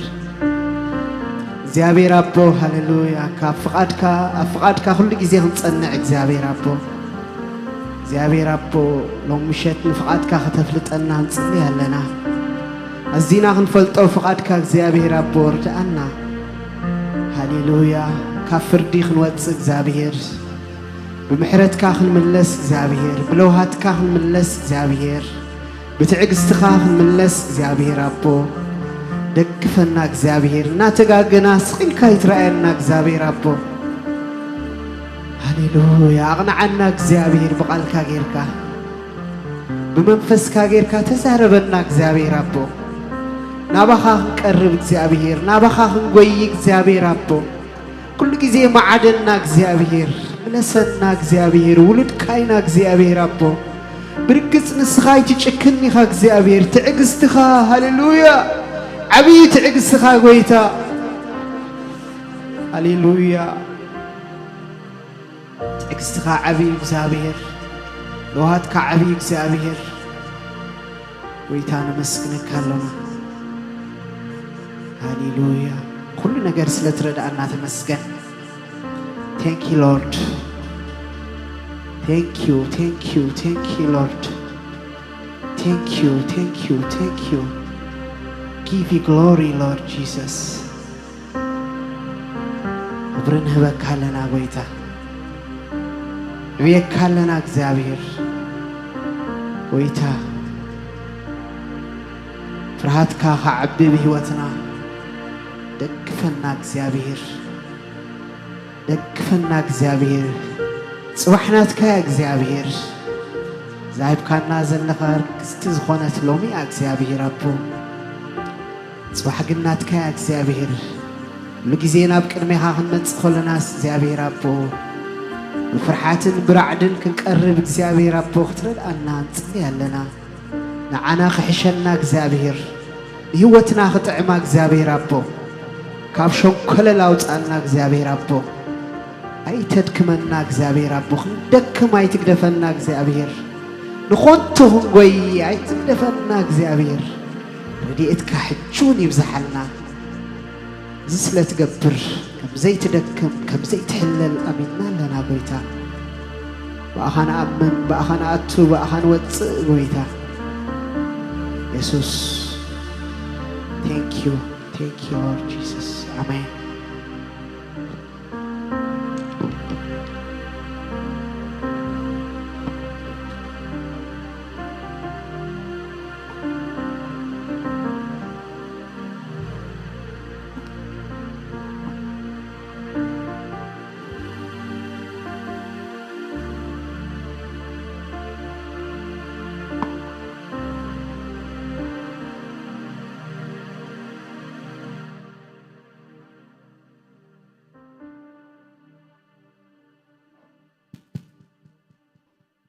እግዚኣብሔር ኣቦ፣ ሃሌሉያ፣ ካብ ፍቓድካ፣ ኣብ ፍቓድካ ኩሉ ግዜ ክንጸንዕ እግዚኣብሔር ኣቦ፣ እግዚኣብሔር ኣቦ፣ ሎም ምሸት ንፍቓድካ ከተፍልጠና ንጽሊ ኣለና። ኣዚና ክንፈልጦ ፍቓድካ እግዚኣብሔር ኣቦ ርድኣና። ሃሌሉያ። ካብ ፍርዲ ክንወጽእ እግዚኣብሔር፣ ብምሕረትካ ክንምለስ እግዚኣብሔር፣ ብለውሃትካ ክንምለስ እግዚኣብሔር፣ ብትዕግስትኻ ክንምለስ እግዚኣብሔር ኣቦ፣ ደግፈና እግዚኣብሔር። እናተጋገና ስቕ ኢልካ ይትረኣየና እግዚኣብሔር ኣቦ። ሃሌሉያ። ኣቕንዓና እግዚኣብሔር ብቓልካ ጌርካ፣ ብመንፈስካ ጌርካ ተዛረበና እግዚኣብሔር ኣቦ። ናባኻ ክንቀርብ እግዚኣብሔር፣ ናባኻ ክንጎይ እግዚኣብሔር ኣቦ። ኩሉ ግዜ መዓደና እግዚኣብሔር፣ ምለሰና እግዚኣብሔር፣ ውሉድካ ኢና እግዚኣብሔር ኣቦ። ብርግጽ ንስኻ ኣይትጭክን ኢኻ እግዚኣብሔር፣ ትዕግስትኻ፣ ሃሌሉያ፣ ዓብዪ ትዕግስትኻ ጎይታ። ሃሌሉያ። ትዕግስትኻ ዓብዪ እግዚኣብሔር፣ ለውሃትካ ዓብዪ እግዚኣብሔር። ጎይታ ነመስግነካ ኣሎና። ሃሌሉያ። ኩሉ ነገር ስለ ትረድኣና ተመስገን። Thank you Lord። Thank you, thank you, thank you Lord። Thank you, thank you, thank you። Give you glory Lord Jesus። ክብሪ ንህበካ ኣለና ጎይታ፣ ንብየካ ኣለና እግዚኣብሔር። ጎይታ ፍርሃትካ ከዓቢ ብህይወትና። ደግፈና እግዚኣብሔር፣ ደግፈና እግዚኣብሔር። ጽባሕ ናትካ እያ እግዚኣብሔር። ዛሂብካና ዘለኻ ርግጽቲ ዝኾነት ሎሚ እያ እግዚኣብሔር ኣቦ። ጽባሕ ግን ናትካ እያ እግዚኣብሔር። ኩሉ ግዜ ናብ ቅድሜኻ ክንመጽእ ከለናስ እግዚኣብሔር ኣቦ፣ ብፍርሓትን ብራዕድን ክንቀርብ እግዚኣብሔር ኣቦ ክትረድኣና ንጽሊ ኣለና። ንዓና ክሕሸና እግዚኣብሔር፣ ንህይወትና ክጥዕማ እግዚኣብሔር ኣቦ፣ ካብ ሸንኮለል ኣውጻና እግዚኣብሔር ኣቦ። ኣይተድክመና እግዚኣብሔር ኣቦ፣ ክንደክም ኣይትግደፈና እግዚኣብሔር፣ ንኾንቱ ክንጎይ ኣይትግደፈና እግዚኣብሔር። ረድኤትካ ሕጂ እውን ይብዝሓልና። እዚ ስለ ትገብር፣ ከም ዘይትደክም፣ ከም ዘይትሕለል ኣሚንና ኣለና ጎይታ። ብኣኻ ንኣምን፣ ብኣኻ ንኣቱ፣ ብኣኻ ንወጽእ ጎይታ። የሱስ፣ thank you, thank you Lord Jesus። ኣሜን።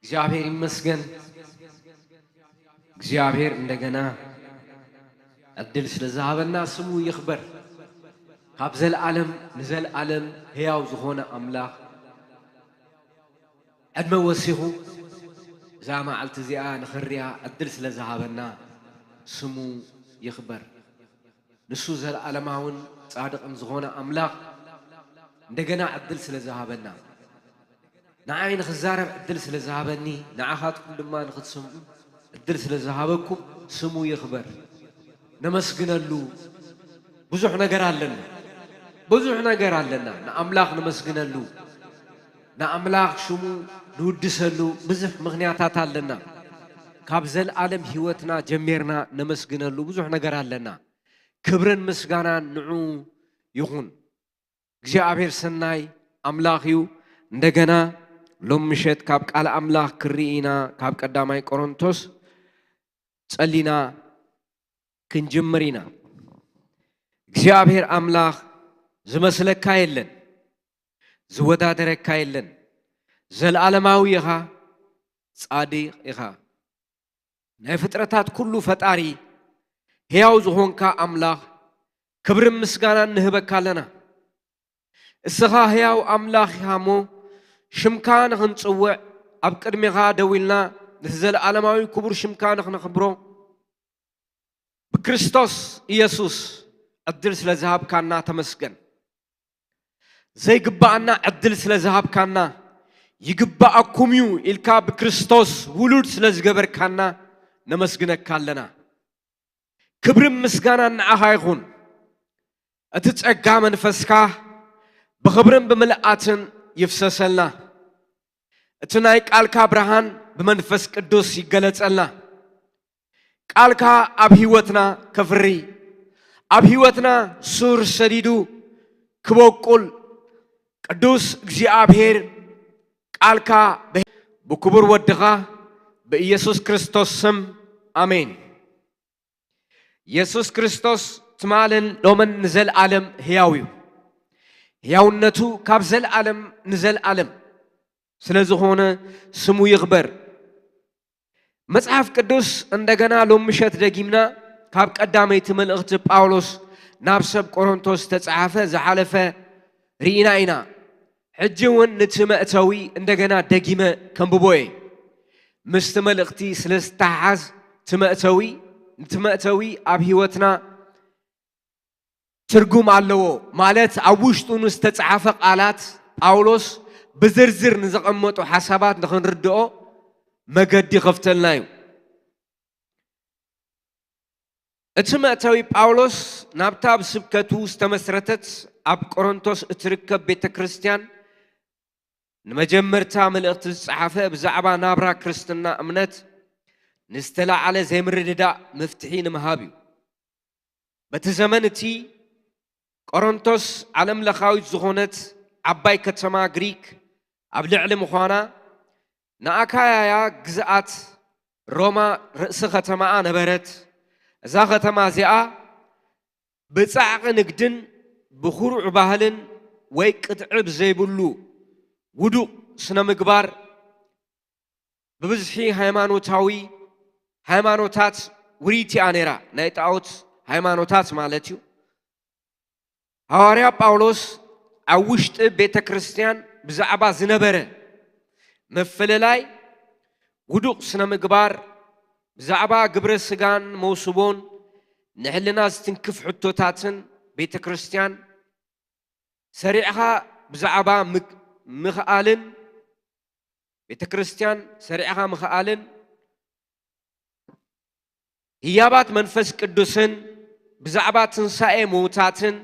እግዚኣብሔር ይመስገን። እግዚኣብሔር እንደገና ዕድል ስለ ዝሃበና ስሙ ይኽበር። ካብ ዘልዓለም ንዘልዓለም ሕያው ዝኾነ ኣምላኽ ዕድመ ወሲኹ እዛ መዓልቲ እዚኣ ንኽንሪኣ ዕድል ስለ ዝሃበና ስሙ ይኽበር። ንሱ ዘለዓለማውን ጻድቕን ዝኾነ ኣምላኽ እንደገና ዕድል ስለ ዝሃበና፣ ንዓይ ንኽዛረብ ዕድል ስለ ዝሃበኒ፣ ንዓኻትኩም ድማ ንኽትሰምዑ ዕድል ስለ ዝሃበኩም ስሙ ይኽበር። ነመስግነሉ። ብዙሕ ነገር ኣለና። ብዙሕ ነገር ኣለና። ንኣምላኽ ነመስግነሉ። ንኣምላኽ ሽሙ ንውድሰሉ ብዙሕ ምኽንያታት ኣለና። ካብ ዘልዓለም ህይወትና ጀሚርና ነመስግነሉ ብዙሕ ነገር ኣለና። ክብርን ምስጋናን ንዑ ይኹን። እግዚኣብሔር ሰናይ ኣምላኽ እዩ። እንደገና ሎም ምሸት ካብ ቃል ኣምላኽ ክርኢ ኢና። ካብ ቀዳማይ ቆሮንቶስ ጸሊና ክንጅምር ኢና። እግዚኣብሔር ኣምላኽ ዝመስለካ የለን፣ ዝወዳደረካ የለን። ዘለዓለማዊ ኢኻ፣ ጻድቕ ኢኻ። ናይ ፍጥረታት ኩሉ ፈጣሪ፣ ሕያው ዝኾንካ ኣምላኽ፣ ክብርን ምስጋናን ንህበካ ኣለና። እስኻ ሕያው ኣምላኽ ኢኻ እሞ፣ ሽምካ ንኽንጽውዕ፣ ኣብ ቅድሜኻ ደው ኢልና፣ ነቲ ዘለዓለማዊ ክቡር ሽምካ ንኽነኽብሮ፣ ብክርስቶስ ኢየሱስ ዕድል ስለ ዝሃብካና ተመስገን። ዘይግብኣና ዕድል ስለ ዝሃብካና፣ ይግብኣኩም እዩ ኢልካ ብክርስቶስ ውሉድ ስለ ዝገበርካና ነመስግነካ ኣለና። ክብርን ምስጋናን ንዓኻ ይኹን። እቲ ጸጋ መንፈስካ ብኽብርን ብምልኣትን ይፍሰሰልና። እቲ ናይ ቃልካ ብርሃን ብመንፈስ ቅዱስ ይገለጸልና። ቃልካ ኣብ ህይወትና ከፍሪ፣ ኣብ ህይወትና ሱር ሰዲዱ ክበቁል፣ ቅዱስ እግዚኣብሔር ቃልካ ብ-፣ ብክቡር ወድኻ ብኢየሱስ ክርስቶስ ስም፣ ኣሜን። ኢየሱስ ክርስቶስ ትማልን ሎምን ንዘልዓለም ሕያው እዩ። ሕያውነቱ ካብ ዘልዓለም ንዘልዓለም ስለ ዝኾነ ስሙ ይኽበር። መጽሓፍ ቅዱስ እንደገና ሎም ምሸት ደጊምና ካብ ቀዳመይቲ መልእኽቲ ጳውሎስ ናብ ሰብ ቆሮንቶስ ዝተጻሕፈ ዝሓለፈ ርኢና ኢና። ሕጂ እውን ነቲ መእተዊ እንደገና ደጊመ ከንብቦ እየ። ምስቲ መልእኽቲ ስለ ዝተሓሓዝ እቲ መእተዊ፣ ነቲ መእተዊ ኣብ ህይወትና ትርጉም ኣለዎ። ማለት ኣብ ውሽጡ ንዝተጻሓፈ ቃላት ጳውሎስ ብዝርዝር ንዘቐመጦ ሓሳባት ንኽንርድኦ መገዲ ይኸፍተልና እዩ። እቲ መእተዊ ጳውሎስ ናብታ ብስብከቱ ዝተመስረተት ኣብ ቆሮንቶስ እትርከብ ቤተ ክርስቲያን ንመጀመርታ መልእኽቲ ዝጸሓፈ ብዛዕባ ናብራ ክርስትና እምነት ንዝተላዓለ ዘይምርድዳእ መፍትሒ ንምሃብ እዩ። በቲ ዘመን እቲ ቆሮንቶስ ዓለም ለኻዊት ዝኾነት ዓባይ ከተማ ግሪክ ኣብ ልዕሊ ምዃና፣ ንኣካያያ ግዝኣት ሮማ ርእሲ ከተማኣ ነበረት። እዛ ከተማ እዚኣ ብጻዕቒ ንግድን ብኹሩዕ ባህልን ወይ ቅጥዒ ብዘይብሉ ውዱቕ ስነ ምግባር ብብዝሒ ሃይማኖታዊ፣ ሃይማኖታት ውርይቲ እያ ነይራ። ናይ ጣዖት ሃይማኖታት ማለት እዩ። ሃዋርያ ጳውሎስ ኣብ ውሽጢ ቤተ ክርስቲያን ብዛዕባ ዝነበረ ምፍልላይ፣ ውዱቕ ስነ ምግባር፣ ብዛዕባ ግብረ ስጋን መውስቦን ንሕልና ዝትንክፍ ሕቶታትን ቤተ ክርስቲያን ሰሪዕኻ ብዛዕባ ምክ-፣ ምኽኣልን ቤተ ክርስቲያን ሰሪዕኻ ምኽኣልን ህያባት መንፈስ ቅዱስን ብዛዕባ ትንሳኤ ምዉታትን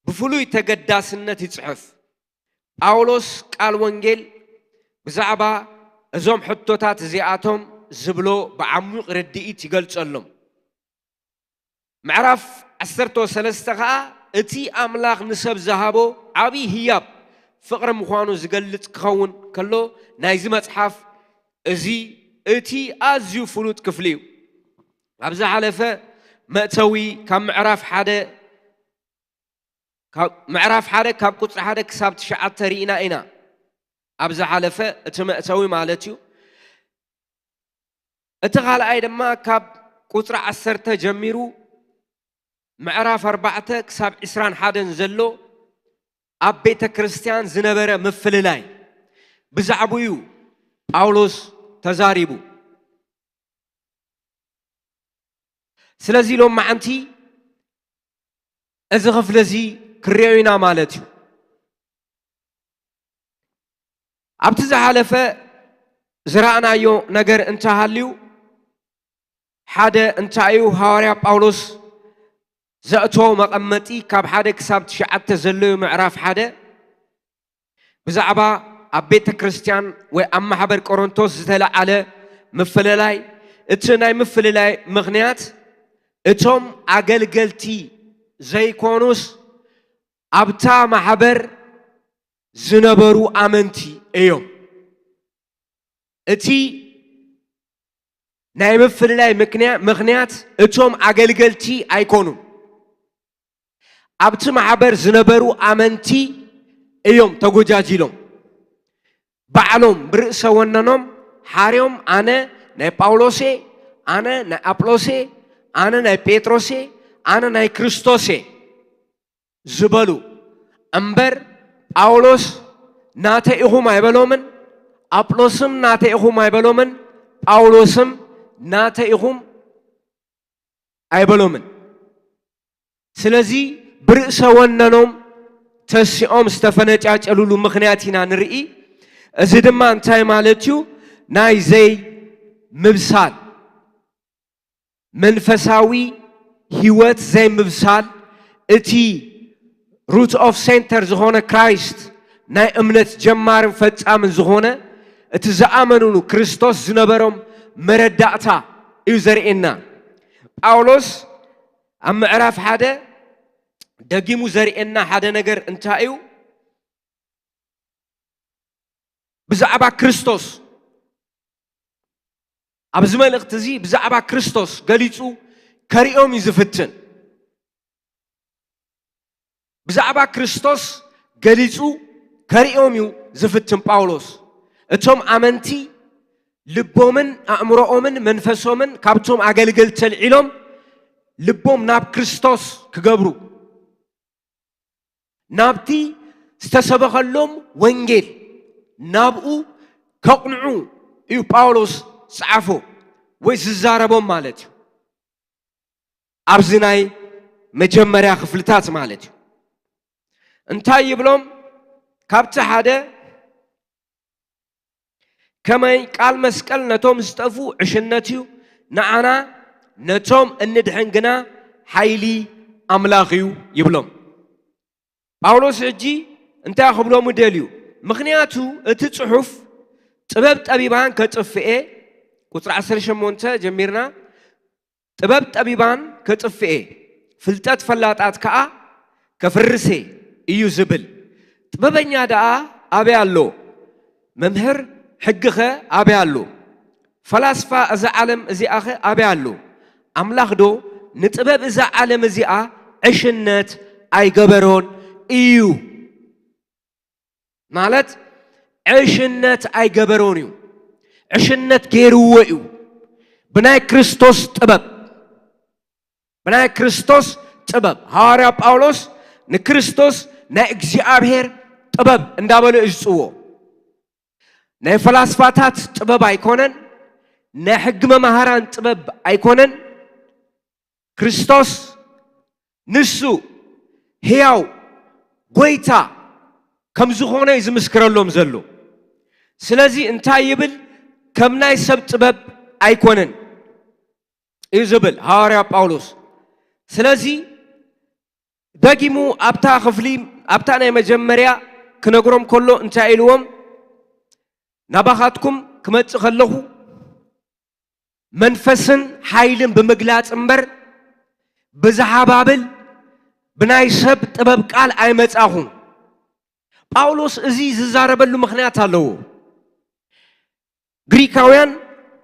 ብፍሉይ ተገዳስነት ይጽሕፍ። ጳውሎስ ቃል ወንጌል ብዛዕባ እዞም ሕቶታት እዚኣቶም ዝብሎ ብዓሚቕ ርድኢት ይገልጸሎም። ምዕራፍ ዓሰርተ ሰለስተ ኸኣ እቲ ኣምላኽ ንሰብ ዝሃቦ ዓብዪ ህያብ ፍቕሪ ምዃኑ ዝገልጽ ክኸውን ከሎ፣ ናይዚ መጽሓፍ እዚ እቲ ኣዝዩ ፍሉጥ ክፍሊ እዩ። ኣብ ዝሓለፈ መእተዊ ካብ ምዕራፍ ሓደ ካብ ምዕራፍ ሓደ ካብ ቁጽሪ ሓደ ክሳብ ትሽዓተ ርኢና ኢና። ኣብ ዝሓለፈ እቲ መእተዊ ማለት እዩ። እቲ ካልኣይ ድማ ካብ ቁጽሪ ዓሰርተ ጀሚሩ ምዕራፍ ኣርባዕተ ክሳብ ዕስራን ሓደን ዘሎ ኣብ ቤተ ክርስቲያን ዝነበረ ምፍልላይ ብዛዕባኡ ጳውሎስ ተዛሪቡ። ስለዚ ሎም መዓንቲ እዚ ክፍሊ እዚ ክርእዮ ኢና ማለት እዩ። ኣብቲ ዝሓለፈ ዝረኣናዮ ነገር እንተሃልዩ ሓደ እንታይ እዩ? ሃዋርያ ጳውሎስ ዘእቶ መቐመጢ ካብ ሓደ ክሳብ ትሽዓተ ዘለዩ ምዕራፍ ሓደ ብዛዕባ ኣብ ቤተ ክርስቲያን ወይ ኣብ ማሕበር ቆሮንቶስ ዝተለዓለ ምፍልላይ፣ እቲ ናይ ምፍልላይ ምኽንያት እቶም ኣገልገልቲ ዘይኮኑስ ኣብታ ማሕበር ዝነበሩ ኣመንቲ እዮም። እቲ ናይ ምፍልላይ ምክንያ-፣ ምኽንያት እቶም ኣገልገልቲ ኣይኮኑን። ኣብቲ ማሕበር ዝነበሩ ኣመንቲ እዮም ተጎጃጂሎም። ባዕሎም ብርእሰ ወነኖም ሓርዮም ኣነ ናይ ጳውሎስ እየ፣ ኣነ ናይ ኣጵሎስ እየ፣ ኣነ ናይ ጴጥሮስ እየ፣ ኣነ ናይ ክርስቶስ እየ ዝበሉ እምበር ጳውሎስ ናተይ ኢኹም ኣይበሎምን፣ ኣጵሎስም ናተይ ኢኹም ኣይበሎምን፣ ጳውሎስም ናተይ ኢኹም ኣይበሎምን። ስለዚ ብርእሰ ወነኖም ተሲኦም ዝተፈነጫጨሉሉ ምኽንያት ኢና ንርኢ። እዚ ድማ እንታይ ማለት እዩ? ናይ ዘይምብሳል፣ መንፈሳዊ ህይወት ዘይምብሳል፣ እቲ ሩት ኦፍ ሴንተር ዝኾነ ክራይስት፣ ናይ እምነት ጀማርን ፈጻምን ዝኾነ፣ እቲ ዝኣመኑሉ ክርስቶስ ዝነበሮም መረዳእታ እዩ ዘርእየና። ጳውሎስ ኣብ ምዕራፍ ሓደ ደጊሙ ዘርእየና ሓደ ነገር እንታይ እዩ? ብዛዕባ ክርስቶስ፣ ኣብዚ መልእኽቲ እዚ ብዛዕባ ክርስቶስ ገሊጹ ከርእዮም እዩ ዝፍትን። ብዛዕባ ክርስቶስ ገሊጹ ከርእዮም እዩ ዝፍትን ጳውሎስ። እቶም ኣመንቲ ልቦምን ኣእምሮኦምን መንፈሶምን ካብቶም ኣገልገልቲ ኣልዒሎም ልቦም ናብ ክርስቶስ ክገብሩ፣ ናብቲ ዝተሰበኸሎም ወንጌል ናብኡ ከቕንዑ እዩ ጳውሎስ ዝጸሓፎ ወይ ዝዛረቦም ማለት እዩ። ኣብዚ ናይ መጀመርያ ክፍልታት ማለት እዩ። እንታይ ይብሎም? ካብቲ ሓደ ከመይ ቃል መስቀል ነቶም ዝጠፍኡ ዕሽነት እዩ፣ ንዓና ነቶም እንድሕን ግና ሓይሊ ኣምላኽ እዩ ይብሎም። ጳውሎስ ሕጂ እንታይ ክብሎሙ ደልዩ? ምኽንያቱ እቲ ጽሑፍ ጥበብ ጠቢባን ከጥፍኤ፣ ቁጽሪ ዓሰርተ ሸሞንተ ጀሚርና፣ ጥበብ ጠቢባን ከጥፍኤ፣ ፍልጠት ፈላጣት ከኣ ከፍርሴ እዩ ዝብል። ጥበበኛ ደኣ ኣበይ ኣሎ? መምህር ሕጊኸ ኣበይ ኣሎ? ፈላስፋ እዛ ዓለም እዚኣኸ ኣበይ ኣሎ? ኣምላኽዶ ንጥበብ እዛ ዓለም እዚኣ ዕሽነት ኣይገበሮን እዩ? ማለት ዕሽነት ኣይገበሮን እዩ። ዕሽነት ገይርዎ እዩ። ብናይ ክርስቶስ ጥበብ፣ ብናይ ክርስቶስ ጥበብ። ሃዋርያ ጳውሎስ ንክርስቶስ ናይ እግዚኣብሔር ጥበብ እንዳበለ እዩ ዝጽዎ። ናይ ፈላስፋታት ጥበብ ኣይኮነን፣ ናይ ሕጊ መማህራን ጥበብ ኣይኮነን። ክርስቶስ ንሱ ህያው ጎይታ ከም ዝኾነ እዩ ዝምስክረሎም ዘሎ። ስለዚ እንታይ ይብል? ከም ናይ ሰብ ጥበብ ኣይኮነን እዩ ዝብል ሃዋርያ ጳውሎስ። ስለዚ ደጊሙ ኣብታ ክፍሊ፣ ኣብታ ናይ መጀመርያ ክነግሮም ከሎ እንታይ ኢልዎም? ናባኻትኩም ክመጽእ ከለኹ መንፈስን ሓይልን ብምግላጽ እምበር ብዝሓባብል ብናይ ሰብ ጥበብ ቃል ኣይመጻኹን። ጳውሎስ እዚ ዝዛረበሉ ምኽንያት ኣለዎ። ግሪካውያን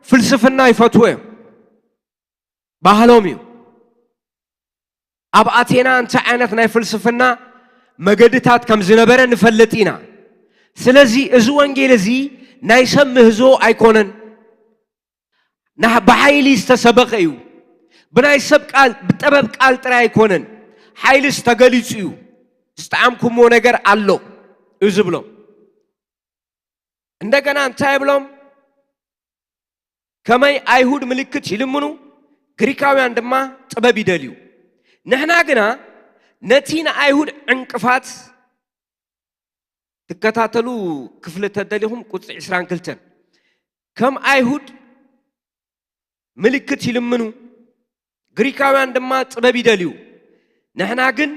ፍልስፍና ይፈትዉ እዮም፣ ባህሎም እዩ። ኣብ ኣቴና እንታይ ዓይነት ናይ ፍልስፍና መገድታት ከም ዝነበረ ንፈልጥ ኢና። ስለዚ እዚ ወንጌል እዚ ናይ ሰብ ምህዞ ኣይኮነን። ብሓይሊ ዝተሰበኸ እዩ። ብናይ ሰብ ቃል፣ ብጥበብ ቃል ጥራይ ኣይኮነን። ሓይልስ ተገሊጹ እዩ። ዝጠዓምኩምዎ ነገር ኣሎ እዩ ዝብሎም። እንደገና እንታይ ይብሎም? ከመይ ኣይሁድ ምልክት ይልምኑ፣ ግሪካውያን ድማ ጥበብ ይደልዩ። ንሕና ግና ነቲ ንኣይሁድ ዕንቅፋት፣ ትከታተሉ ክፍሊ ተደሊኹም ቁጽሪ ዕስራን ክልተን፣ ከም ኣይሁድ ምልክት ይልምኑ፣ ግሪካውያን ድማ ጥበብ ይደልዩ። ንሕና ግን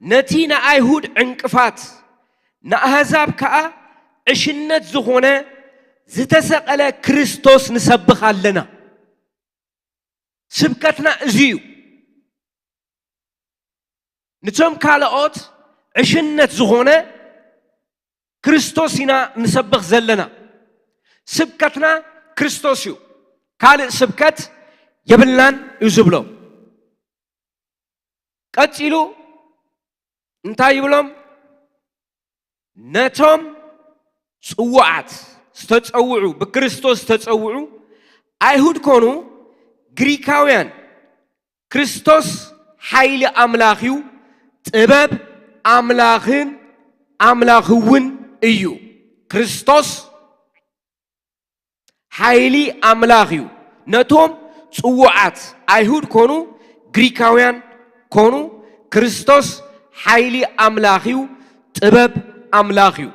ነቲ ንኣይሁድ ዕንቅፋት፣ ንኣህዛብ ከኣ ዕሽነት ዝኾነ ዝተሰቐለ ክርስቶስ ንሰብኽ ኣለና። ስብከትና እዚ እዩ። ንቶም ካልኦት ዕሽነት ዝኾነ ክርስቶስ ኢና ንሰብኽ ዘለና። ስብከትና ክርስቶስ እዩ፣ ካልእ ስብከት የብልናን እዩ ዝብሎም። ቀጺሉ እንታይ ይብሎም? ነቶም ጽዉዓት፣ ዝተጸውዑ፣ ብክርስቶስ ዝተጸውዑ፣ ኣይሁድ ኮኑ ግሪካውያን፣ ክርስቶስ ሓይሊ ኣምላኽ እዩ፣ ጥበብ ኣምላኽን ኣምላኽ እውን እዩ። ክርስቶስ ሓይሊ ኣምላኽ እዩ። ነቶም ጽዉዓት፣ ኣይሁድ ኮኑ ግሪካውያን ኮኑ፣ ክርስቶስ ሓይሊ ኣምላኽ እዩ፣ ጥበብ ኣምላኽ እዩ።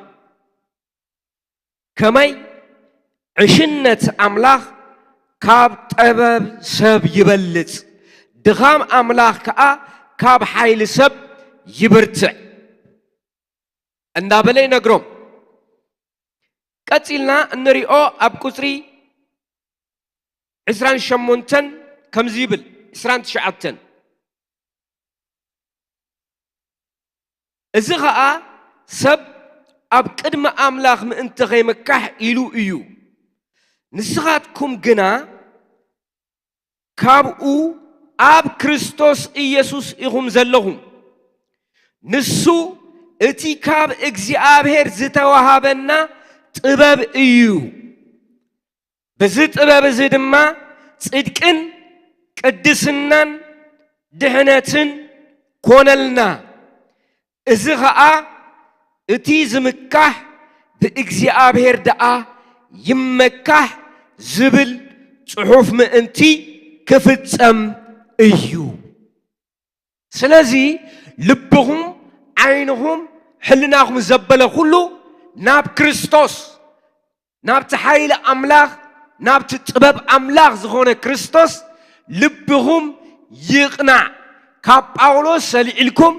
ከመይ ዕሽነት ኣምላኽ ካብ ጥበብ ሰብ ይበልጽ፣ ድኻም ኣምላኽ ከኣ ካብ ሓይሊ ሰብ ይብርትዕ እንዳበለ ይነግሮም። ቀጺልና እንሪኦ ኣብ ቁጽሪ ዕስራን ሸሞንተን ከምዚ ይብል፣ ዕስራን ትሽዓተን፣ እዚ ኸኣ ሰብ ኣብ ቅድሚ ኣምላኽ ምእንቲ ኸይምካሕ ኢሉ እዩ። ንስኻትኩም ግና ካብኡ ኣብ ክርስቶስ ኢየሱስ ኢኹም ዘለኹም። ንሱ እቲ ካብ እግዚኣብሔር ዝተዋሃበና ጥበብ እዩ። በዚ ጥበብ እዚ ድማ ጽድቅን ቅድስናን ድሕነትን ኮነልና። እዚ ኸኣ እቲ ዝምካሕ ብእግዚኣብሔር ደኣ ይመካሕ ዝብል ጽሑፍ ምእንቲ ክፍጸም እዩ። ስለዚ ልብኹም፣ ዓይንኹም፣ ሕልናኹም ዘበለ ኩሉ ናብ ክርስቶስ፣ ናብቲ ሓይሊ ኣምላኽ፣ ናብቲ ጥበብ ኣምላኽ ዝኾነ ክርስቶስ ልብኹም ይቕናዕ። ካብ ጳውሎስ ሰሊዕልኩም፣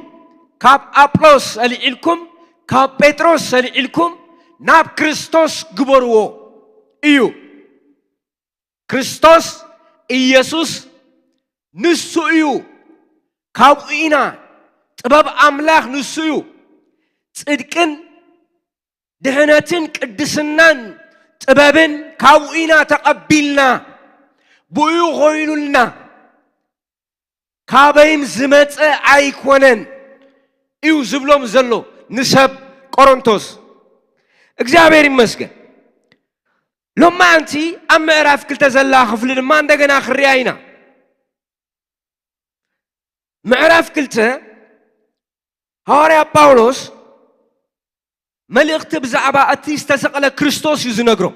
ካብ ኣጵሎስ ሰሊዕልኩም፣ ካብ ጴጥሮስ ሰሊዕልኩም ናብ ክርስቶስ ግበርዎ እዩ። ክርስቶስ ኢየሱስ ንሱ እዩ። ካብኡ ኢና፣ ጥበብ ኣምላኽ ንሱ እዩ። ጽድቅን ድሕነትን ቅድስናን ጥበብን ካብኡ ኢና ተቐቢልና። ብኡ ኮይኑልና። ካበይም ዝመጸ ኣይኮነን እዩ ዝብሎም ዘሎ ንሰብ ቆሮንቶስ። እግዚኣብሔር ይመስገን። ሎማዓንቲ ኣብ ምዕራፍ ክልተ ዘላ ክፍሊ ድማ እንደገና ክርያ ኢና። ምዕራፍ ክልተ ሃዋርያ ጳውሎስ መልእኽቲ ብዛዕባ እቲ ዝተሰቕለ ክርስቶስ እዩ ዝነግሮም።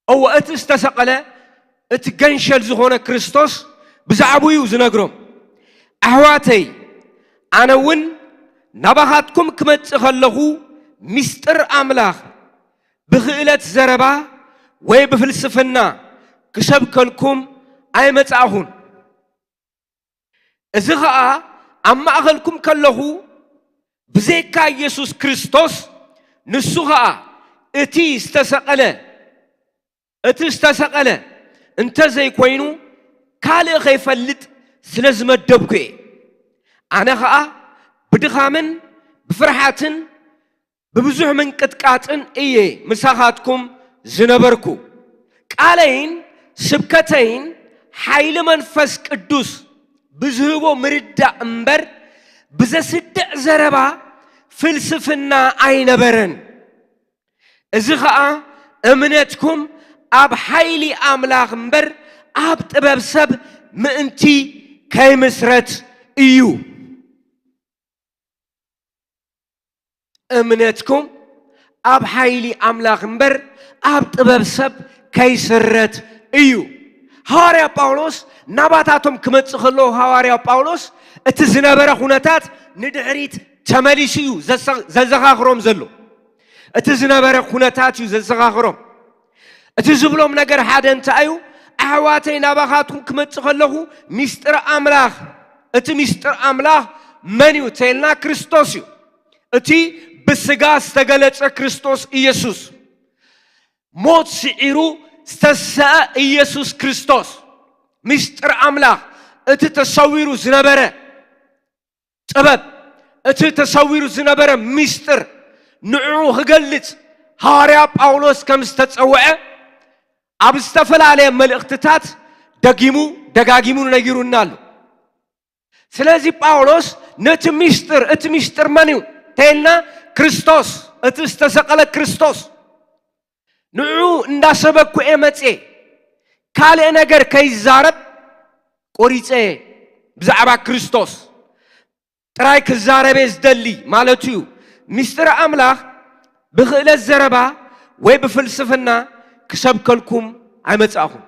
እወ፣ እቲ ዝተሰቐለ፣ እቲ ገንሸል ዝኾነ ክርስቶስ ብዛዕባኡ እዩ ዝነግሮም። ኣሕዋተይ፣ ኣነ እውን ናባኻትኩም ክመጽእ ከለኹ ምስጢር ኣምላኽ ብኽእለት ዘረባ ወይ ብፍልስፍና ክሰብከልኩም ኣይመጻእኹን። እዚ ኸኣ ኣብ ማእኸልኩም ከለኹ ብዘይካ ኢየሱስ ክርስቶስ፣ ንሱ ኸኣ እቲ ዝተሰቐለ፣ እቲ ዝተሰቐለ እንተ ዘይኮይኑ ካልእ ኸይፈልጥ ስለ ዝመደብኩ እየ። ኣነ ኸኣ ብድኻምን ብፍርሓትን ብብዙሕ ምንቅጥቃጥን እየ ምሳኻትኩም ዝነበርኩ። ቃለይን ስብከተይን ሓይሊ መንፈስ ቅዱስ ብዝህቦ ምርዳእ እምበር ብዘስድዕ ዘረባ ፍልስፍና ኣይነበረን። እዚ ኸኣ እምነትኩም ኣብ ሓይሊ ኣምላኽ እምበር ኣብ ጥበብ ሰብ ምእንቲ ከይምስረት እዩ። እምነትኩም ኣብ ሓይሊ ኣምላኽ እምበር ኣብ ጥበብ ሰብ ከይስረት እዩ። ሃዋርያ ጳውሎስ ናባታቶም ክመጽእ ከሎ፣ ሃዋርያ ጳውሎስ እቲ ዝነበረ ኩነታት ንድሕሪት ተመሊሱ እዩ ዘሰ-፣ ዘዘኻኽሮም ዘሎ። እቲ ዝነበረ ኩነታት እዩ ዘዘኻኽሮም። እቲ ዝብሎም ነገር ሓደ እንታይ እዩ? ኣሕዋተይ፣ ናባኻትኩም ክመጽእ ከለኹ፣ ሚስጥር ኣምላኽ፣ እቲ ሚስጥር ኣምላኽ መን እዩ ተልና? ክርስቶስ እዩ። እቲ ብስጋ ዝተገለጸ ክርስቶስ ኢየሱስ፣ ሞት ስዒሩ ዝተሰአ ኢየሱስ ክርስቶስ፣ ሚስጥር ኣምላኽ፣ እቲ ተሰዊሩ ዝነበረ ጥበብ፣ እቲ ተሰዊሩ ዝነበረ ሚስጥር፣ ንዕኡ ክገልጽ ሃዋርያ ጳውሎስ ከም ዝተጸውዐ ኣብ ዝተፈላለየ መልእኽትታት ደጊሙ ደጋጊሙ ነጊሩና ኣሎ። ስለዚ ጳውሎስ ነቲ ሚስጥር፣ እቲ ሚስጥር መን እዩ ተይልና፣ ክርስቶስ፣ እቲ ዝተሰቐለ ክርስቶስ፣ ንዑ እንዳሰበኩ እየ መጽየ። ካልእ ነገር ከይዛረብ ቆሪጸ እየ። ብዛዕባ ክርስቶስ ጥራይ ክዛረብ እየ ዝደሊ ማለቱ እዩ። ሚስጥር ኣምላኽ ብኽእለት ዘረባ ወይ ብፍልስፍና ክሰብከልኩም ኣይመጻእኹን።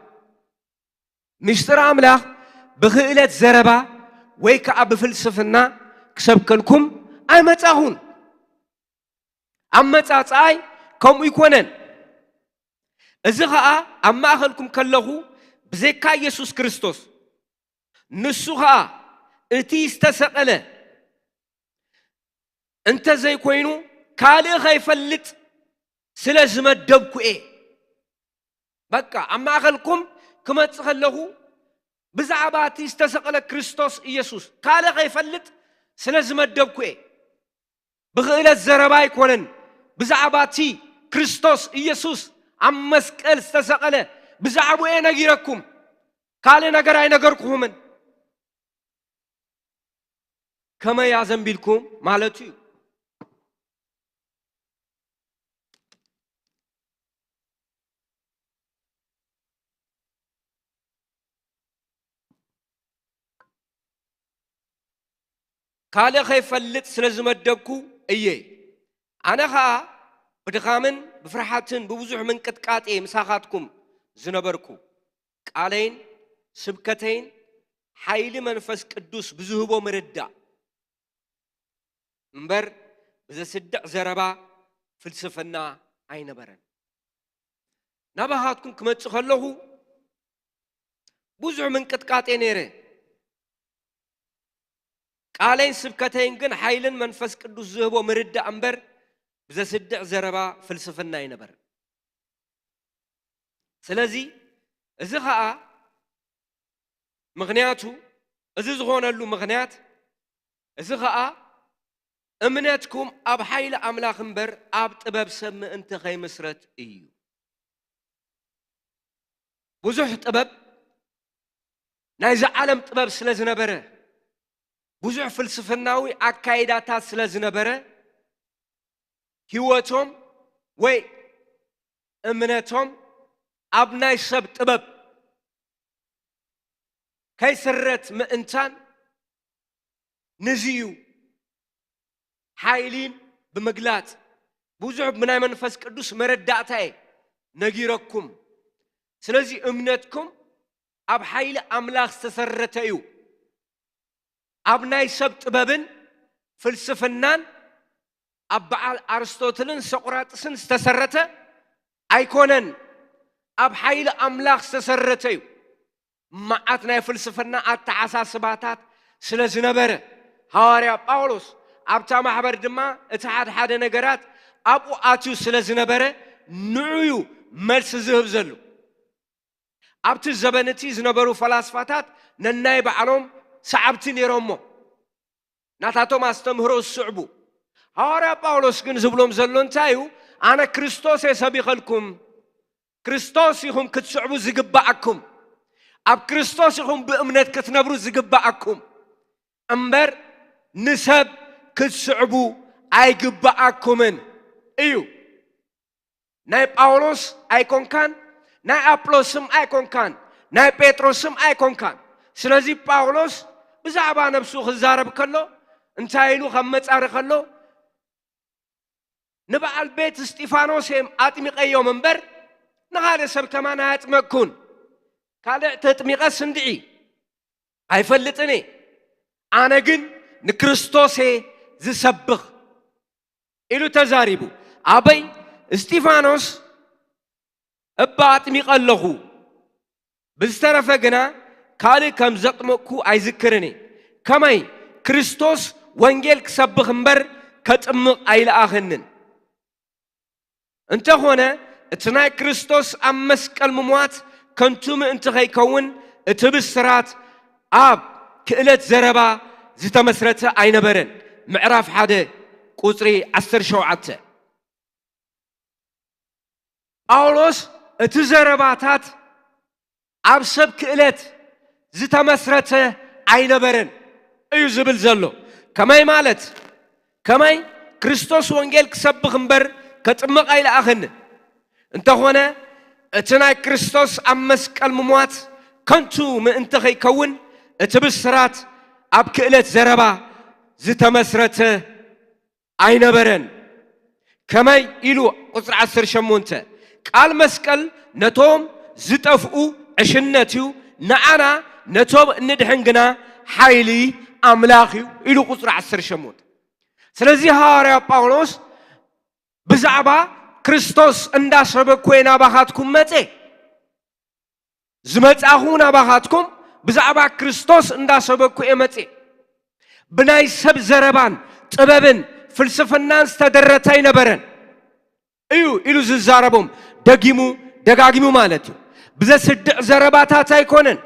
ሚስጥር ኣምላኽ ብኽእለት ዘረባ ወይ ከኣ ብፍልስፍና ክሰብከልኩም ኣይመጻኹን። ኣመጻጽኣይ ከምኡ ኣይኮነን። እዚ ኸኣ ኣብ ማእኸልኩም ከለኹ ብዘይካ ኢየሱስ ክርስቶስ፣ ንሱ ኸኣ እቲ ዝተሰቐለ እንተ ዘይኮይኑ ካልእ ኸይፈልጥ ስለ ዝመደብኩ እየ። በቃ ኣብ ማእኸልኩም ክመጽእ ከለኹ ብዛዕባ እቲ ዝተሰቐለ ክርስቶስ ኢየሱስ ካልእ ኸይፈልጥ ስለ ዝመደብኩ እየ። ብኽእለት ዘረባ ኣይኮነን፣ ብዛዕባ እቲ ክርስቶስ ኢየሱስ ኣብ መስቀል ዝተሰቐለ ብዛዕባኡ እየ ነጊረኩም። ካልእ ነገር ኣይነገርኩኹምን። ከመይ ኣዘንቢልኩም ማለቱ እዩ። ካልእ ኸይፈልጥ ስለ ዝመደብኩ እየ። ኣነ ኸኣ ብድኻምን ብፍርሓትን ብብዙሕ ምንቅጥቃጥ እየ ምሳኻትኩም ዝነበርኩ። ቃለይን ስብከተይን ሓይሊ መንፈስ ቅዱስ ብዝህቦ ምርዳእ እምበር ብዘስድዕ ዘረባ ፍልስፍና ኣይነበረን። ናባኻትኩም ክመጽእ ከለኹ ብዙሕ ምንቅጥቃጥ እየ ነይረ። ቃለይን ስብከተይን ግን ሓይልን መንፈስ ቅዱስ ዝህቦ ምርዳእ እምበር ብዘስድዕ ዘረባ ፍልስፍና ኣይነበረን። ስለዚ እዚ ኸኣ ምኽንያቱ፣ እዚ ዝኾነሉ ምኽንያት፣ እዚ ኸኣ እምነትኩም ኣብ ሓይሊ ኣምላኽ እምበር ኣብ ጥበብ ሰብ ምእንቲ ኸይምስረት እዩ። ብዙሕ ጥበብ ናይዚ ዓለም ጥበብ ስለ ዝነበረ፣ ብዙሕ ፍልስፍናዊ ኣካይዳታት ስለ ዝነበረ፣ ህይወቶም ወይ እምነቶም ኣብ ናይ ሰብ ጥበብ ከይስረት ምእንታን፣ ንዚ እዩ ሓይሊን ብምግላጽ ብዙሕ ብናይ መንፈስ ቅዱስ መረዳእታ እየ ነጊረኩም። ስለዚ እምነትኩም ኣብ ሓይሊ ኣምላኽ ዝተሰረተ እዩ። ኣብ ናይ ሰብ ጥበብን ፍልስፍናን ኣብ በዓል ኣርስቶትልን ሶቅራጥስን ዝተሰረተ ኣይኮነን። ኣብ ሓይሊ ኣምላኽ ዝተሰረተ እዩ። መዓት ናይ ፍልስፍና ኣተሓሳስባታት ስለ ዝነበረ፣ ሃዋርያ ጳውሎስ ኣብታ ማሕበር ድማ እቲ ሓድሓደ ነገራት ኣብኡ ኣትዩ ስለ ዝነበረ፣ ንዑ እዩ መልሲ ዝህብ ዘሎ። ኣብቲ ዘበን እቲ ዝነበሩ ፈላስፋታት ነናይ ባዕሎም ሰዓብቲ ነይሮሞ። ናታቶም ኣስተምህሮ ዝስዕቡ። ሃዋርያ ጳውሎስ ግን ዝብሎም ዘሎ እንታይ እዩ? ኣነ ክርስቶስ እየ ሰቢኸልኩም። ክርስቶስ ኢኹም ክትስዕቡ ዝግባኣኩም። ኣብ ክርስቶስ ኢኹም ብእምነት ክትነብሩ ዝግባኣኩም። እምበር ንሰብ ክትስዕቡ ኣይግባኣኩምን እዩ። ናይ ጳውሎስ ኣይኮንካን፣ ናይ ኣጵሎስ ስም ኣይኮንካን፣ ናይ ጴጥሮስ ስም ኣይኮንካን። ስለዚ ጳውሎስ ብዛዕባ ነብሱ ክዛረብ ከሎ እንታይ ኢሉ ከም መጻሪ ከሎ፣ ንበዓል ቤት እስጢፋኖስ እዮም ኣጥሚቐዮም እምበር ንኻልእ ሰብ ከማን ኣያጥመቅኩን። ካልእ ተጥሚቐስ እንድዒ ኣይፈልጥን እየ፣ ኣነ ግን ንክርስቶስ እየ ዝሰብኽ ኢሉ ተዛሪቡ። ኣበይ እስጢፋኖስ እባ ኣጥሚቐ ኣለኹ፣ ብዝተረፈ ግና ካልእ ከም ዘጥመቕኩ ኣይዝክርን እየ። ከመይ ክርስቶስ ወንጌል ክሰብኽ እምበር ከጥምቕ ኣይለኣኸንን። እንተኾነ እቲ ናይ ክርስቶስ ኣብ መስቀል ምሟት ከንቱ ምእንቲ ከይከውን እቲ ብስራት ኣብ ክእለት ዘረባ ዝተመስረተ ኣይነበረን። ምዕራፍ ሓደ ቁጽሪ ዓሰርተ ሸውዓተ። ጳውሎስ እቲ ዘረባታት ኣብ ሰብ ክእለት ዝተመስረተ ኣይነበረን እዩ ዝብል ዘሎ። ከመይ ማለት? ከመይ ክርስቶስ ወንጌል ክሰብኽ እምበር ከጥምቕ ኣይለኣኸንን። እንተኾነ እቲ ናይ ክርስቶስ ኣብ መስቀል ምሟት ከንቱ ምእንቲ ከይከውን እቲ ብስራት ኣብ ክእለት ዘረባ ዝተመስረተ ኣይነበረን። ከመይ ኢሉ? ቁጽሪ ዓሰርተ ሸሞንተ፣ ቃል መስቀል ነቶም ዝጠፍኡ ዕሽነት እዩ፣ ንዓና ነቶም እንድሕን ግና ሓይሊ ኣምላኽ እዩ ኢሉ ቁጽሪ ዓሰርተ ሸሞንተ። ስለዚ ሃዋርያ ጳውሎስ ብዛዕባ ክርስቶስ እንዳሰበኩ እየ ናባኻትኩም መጼ፣ ዝመጻኹ ናባኻትኩም ብዛዕባ ክርስቶስ እንዳሰበኩ እየ መጼ። ብናይ ሰብ ዘረባን ጥበብን ፍልስፍናን ዝተደረተ ኣይነበረን እዩ ኢሉ ዝዛረቦም ደጊሙ ደጋጊሙ ማለት እዩ። ብዘስድዕ ዘረባታት ኣይኮነን፣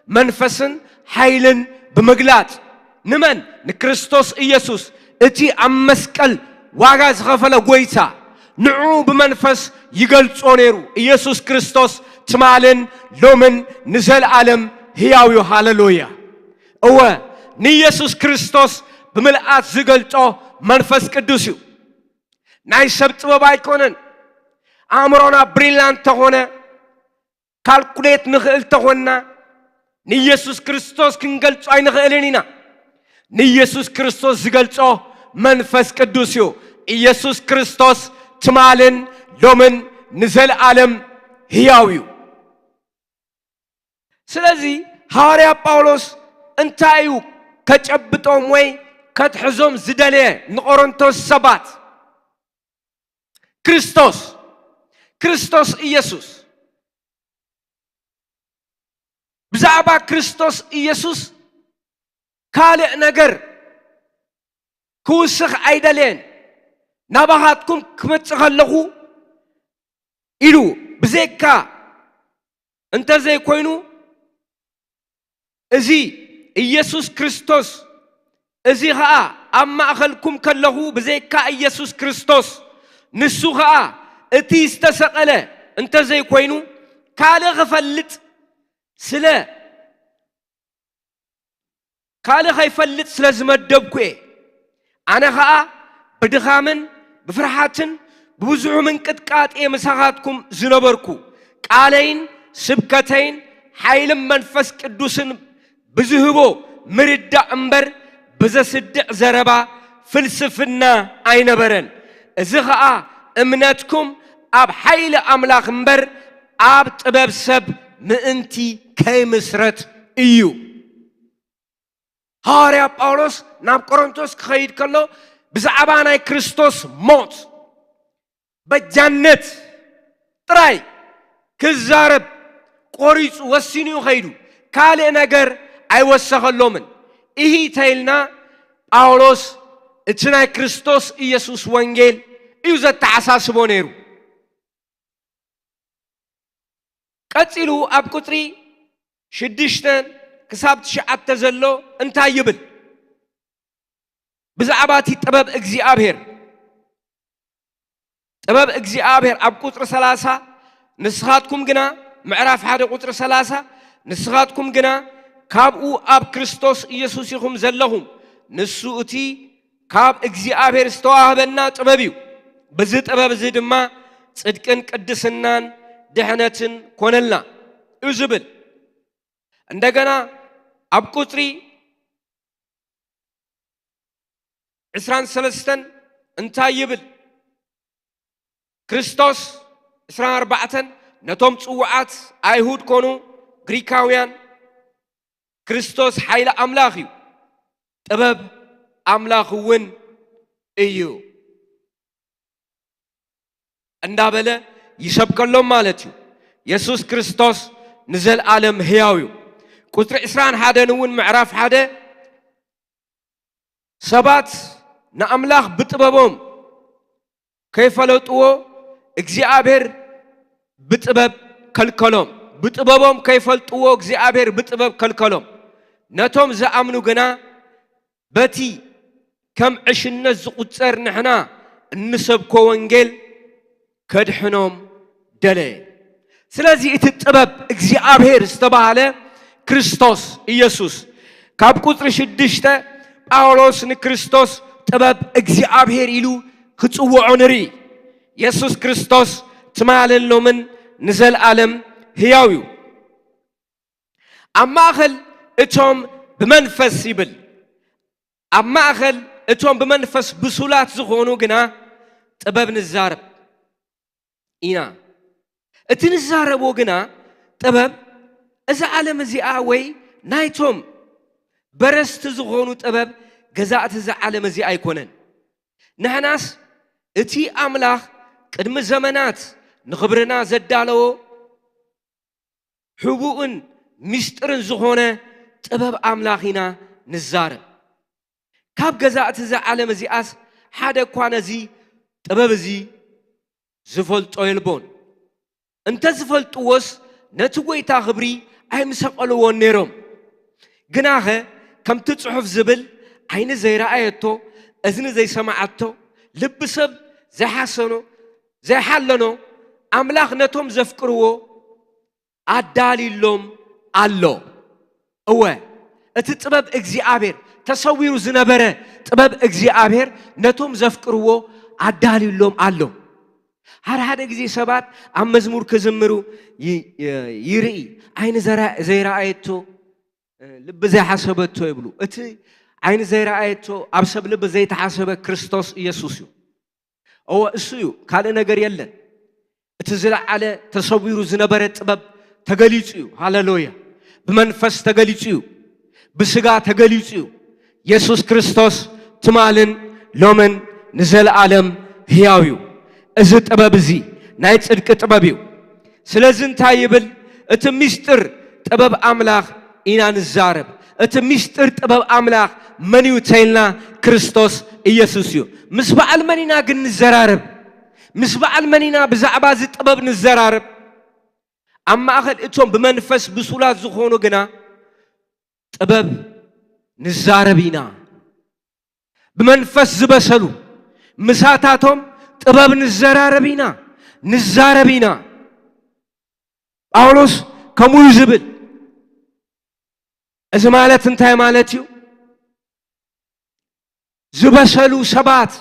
መንፈስን ሓይልን ብምግላጽ። ንመን? ንክርስቶስ ኢየሱስ፣ እቲ ኣብ መስቀል ዋጋ ዝኸፈለ ጐይታ። ንዕኡ ብመንፈስ ይገልጾ ነይሩ። ኢየሱስ ክርስቶስ ትማልን ሎምን ንዘለኣለም ህያው እዩ። ሃሌሉያ! እወ፣ ንኢየሱስ ክርስቶስ ብምልኣት ዝገልጾ መንፈስ ቅዱስ እዩ። ናይ ሰብ ጥበብ ኣይኮነን። ኣእምሮና ብሪላንት ተኾነ፣ ካልኩሌት ንኽእል ተኾንና፣ ንኢየሱስ ክርስቶስ ክንገልጾ ኣይንኽእልን ኢና። ንኢየሱስ ክርስቶስ ዝገልጾ መንፈስ ቅዱስ እዩ። ኢየሱስ ክርስቶስ ትማልን ሎምን ንዘለኣለም ህያው እዩ። ስለዚ ሃዋርያ ጳውሎስ እንታይ እዩ ከጨብጦም ወይ ከትሕዞም ዝደለየ ንቆሮንቶስ ሰባት? ክርስቶስ፣ ክርስቶስ ኢየሱስ። ብዛዕባ ክርስቶስ ኢየሱስ ካልእ ነገር ክውስኽ ኣይደልየን። ናባኻትኩም ክመጽእ ከለኹ ኢሉ ብዘይካ እንተዘይኮይኑ፣ እዚ ኢየሱስ ክርስቶስ፣ እዚ ኸኣ ኣብ ማእከልኩም ከለኹ ብዘይካ ኢየሱስ ክርስቶስ፣ ንሱ ኸኣ እቲ ዝተሰቐለ እንተዘይኮይኑ፣ ካልእ ክፈልጥ ስለ ካልእ ከይፈልጥ ስለ ዝመደብኩ እየ። ኣነ ኸኣ ብድኻምን ብፍርሓትን ብብዙሑ ምንቅጥቃጥ እየ ምሳኻትኩም ዝነበርኩ። ቃለይን ስብከተይን ሓይልን መንፈስ ቅዱስን ብዝህቦ ምርዳእ እምበር ብዘስድዕ ዘረባ ፍልስፍና ኣይነበረን። እዚ ኸኣ እምነትኩም ኣብ ሓይሊ ኣምላኽ እምበር ኣብ ጥበብ ሰብ ምእንቲ ከይምስረት እዩ። ሃዋርያ ጳውሎስ ናብ ቆሮንቶስ ክኸይድ ከሎ ብዛዕባ ናይ ክርስቶስ ሞት በጃነት ጥራይ ክዛረብ ቆሪጹ ወሲኑ እዩ ኸይዱ። ካልእ ነገር ኣይወሰኸሎምን። እሂ ተይልና ጳውሎስ እቲ ናይ ክርስቶስ ኢየሱስ ወንጌል እዩ ዘተሓሳስቦ ነይሩ። ቀጺሉ ኣብ ቁጽሪ ሽዱሽተ ክሳብ ትሽዓተ ዘሎ እንታይ ይብል? ብዛዕባ እቲ ጥበብ እግዚኣብሔር፣ ጥበብ እግዚኣብሔር ኣብ ቁጽሪ ሰላሳ፣ ንስኻትኩም ግና፣ ምዕራፍ ሓደ ቁጽሪ ሰላሳ፣ ንስኻትኩም ግና ካብኡ ኣብ ክርስቶስ ኢየሱስ ኢኹም ዘለኹም፣ ንሱ እቲ ካብ እግዚኣብሔር ዝተዋህበና ጥበብ እዩ። በዚ ጥበብ እዚ ድማ ጽድቅን ቅድስናን ድሕነትን ኮነልና እዩ ዝብል። እንደገና ኣብ ቁጽሪ ዕስራን ሰለስተን እንታይ ይብል? ክርስቶስ ዕስራን ኣርባዕተን ነቶም ጽዉዓት ኣይሁድ ኮኑ ግሪካውያን፣ ክርስቶስ ሓይሊ ኣምላኽ እዩ፣ ጥበብ ኣምላኽ እውን እዩ እንዳበለ ይሰብከሎም ማለት እዩ። የሱስ ክርስቶስ ንዘለኣለም ህያው እዩ። ቁጽሪ ዕስራን ሓደን እውን ምዕራፍ ሓደ ሰባት ንኣምላኽ ብጥበቦም ከይፈለጥዎ እግዚኣብሔር ብጥበብ ከልከሎም። ብጥበቦም ከይፈልጥዎ እግዚኣብሔር ብጥበብ ከልከሎም። ነቶም ዝኣምኑ ግና በቲ ከም ዕሽነት ዝቑጸር ንሕና እንሰብኮ ወንጌል ከድሕኖም ደለየ። ስለዚ እቲ ጥበብ እግዚኣብሔር ዝተባህለ ክርስቶስ ኢየሱስ፣ ካብ ቁጽሪ ሽዱሽተ ጳውሎስ ንክርስቶስ ጥበብ እግዚኣብሔር ኢሉ ክጽውዖ ንርኢ። የሱስ ክርስቶስ ትማልን ሎምን ንዘለኣለም ህያው እዩ። ኣብ ማእከል እቶም ብመንፈስ ይብል፣ ኣብ ማእከል እቶም ብመንፈስ ብሱላት ዝኾኑ ግና ጥበብ ንዛረብ ኢና። እቲ ንዛረቦ ግና ጥበብ እዛ ዓለም እዚኣ ወይ ናይቶም በረስቲ ዝኾኑ ጥበብ ገዛእቲ እዛ ዓለም እዚኣ ኣይኮነን። ንሕናስ እቲ ኣምላኽ ቅድሚ ዘመናት ንኽብርና ዘዳለዎ ሕቡእን ምስጢርን ዝኾነ ጥበብ ኣምላኽ ኢና ንዛረብ። ካብ ገዛእቲ እዛ ዓለም እዚኣስ ሓደ እኳ ነዚ ጥበብ እዚ ዝፈልጦ የልቦን። እንተ ዝፈልጥዎስ ነቲ ጐይታ ኽብሪ ኣይምሰቐልዎን ነይሮም። ግናኸ ከምቲ ጽሑፍ ዝብል፣ ዓይኒ ዘይረኣየቶ፣ እዝኒ ዘይሰማዓቶ፣ ልቢ ሰብ ዘይሓሰኖ ዘይሓለኖ ኣምላኽ ነቶም ዘፍቅርዎ ኣዳልዩሎም ኣሎ። እወ፣ እቲ ጥበብ እግዚኣብሔር፣ ተሰዊሩ ዝነበረ ጥበብ እግዚኣብሔር ነቶም ዘፍቅርዎ ኣዳልዩሎም ኣሎ። ሓደ ሓደ ግዜ ሰባት ኣብ መዝሙር ክዝምሩ ይ-፣ ይ-፣ ይርኢ። ዓይኒ ዘራ-፣ ዘይረኣየቶ፣ ልቢ ዘይሓሰበቶ ይብሉ። እቲ ዓይኒ ዘይረኣየቶ፣ ኣብ ሰብ ልቢ ዘይተሓሰበ ክርስቶስ ኢየሱስ እዩ። እወ፣ እሱ እዩ፣ ካልእ ነገር የለን። እቲ ዝለዓለ ተሰዊሩ ዝነበረ ጥበብ ተገሊጹ እዩ። ሃሌሉያ! ብመንፈስ ተገሊጹ እዩ። ብስጋ ተገሊጹ እዩ። የሱስ ክርስቶስ ትማልን ሎምን ንዘለኣለም ህያው እዩ። እዚ ጥበብ እዚ ናይ ጽድቂ ጥበብ እዩ። ስለዚ እንታይ ይብል? እቲ ምስጢር ጥበብ ኣምላኽ ኢና ንዛረብ። እቲ ምስጢር ጥበብ ኣምላኽ መን እዩ ተይልና? ክርስቶስ ኢየሱስ እዩ። ምስ በዓል መን ኢና ግን ንዘራረብ? ምስ በዓል መን ኢና ብዛዕባ እዚ ጥበብ ንዘራረብ? ኣብ ማእከል እቶም ብመንፈስ ብሱላት ዝኾኑ ግና ጥበብ ንዛረብ ኢና። ብመንፈስ ዝበሰሉ ምሳታቶም ጥበብ ንዘራረብ ኢና፣ ንዛረብ ኢና። ጳውሎስ ከምኡ እዩ ዝብል። እዚ ማለት እንታይ ማለት እዩ? ዝበሰሉ ሰባት፣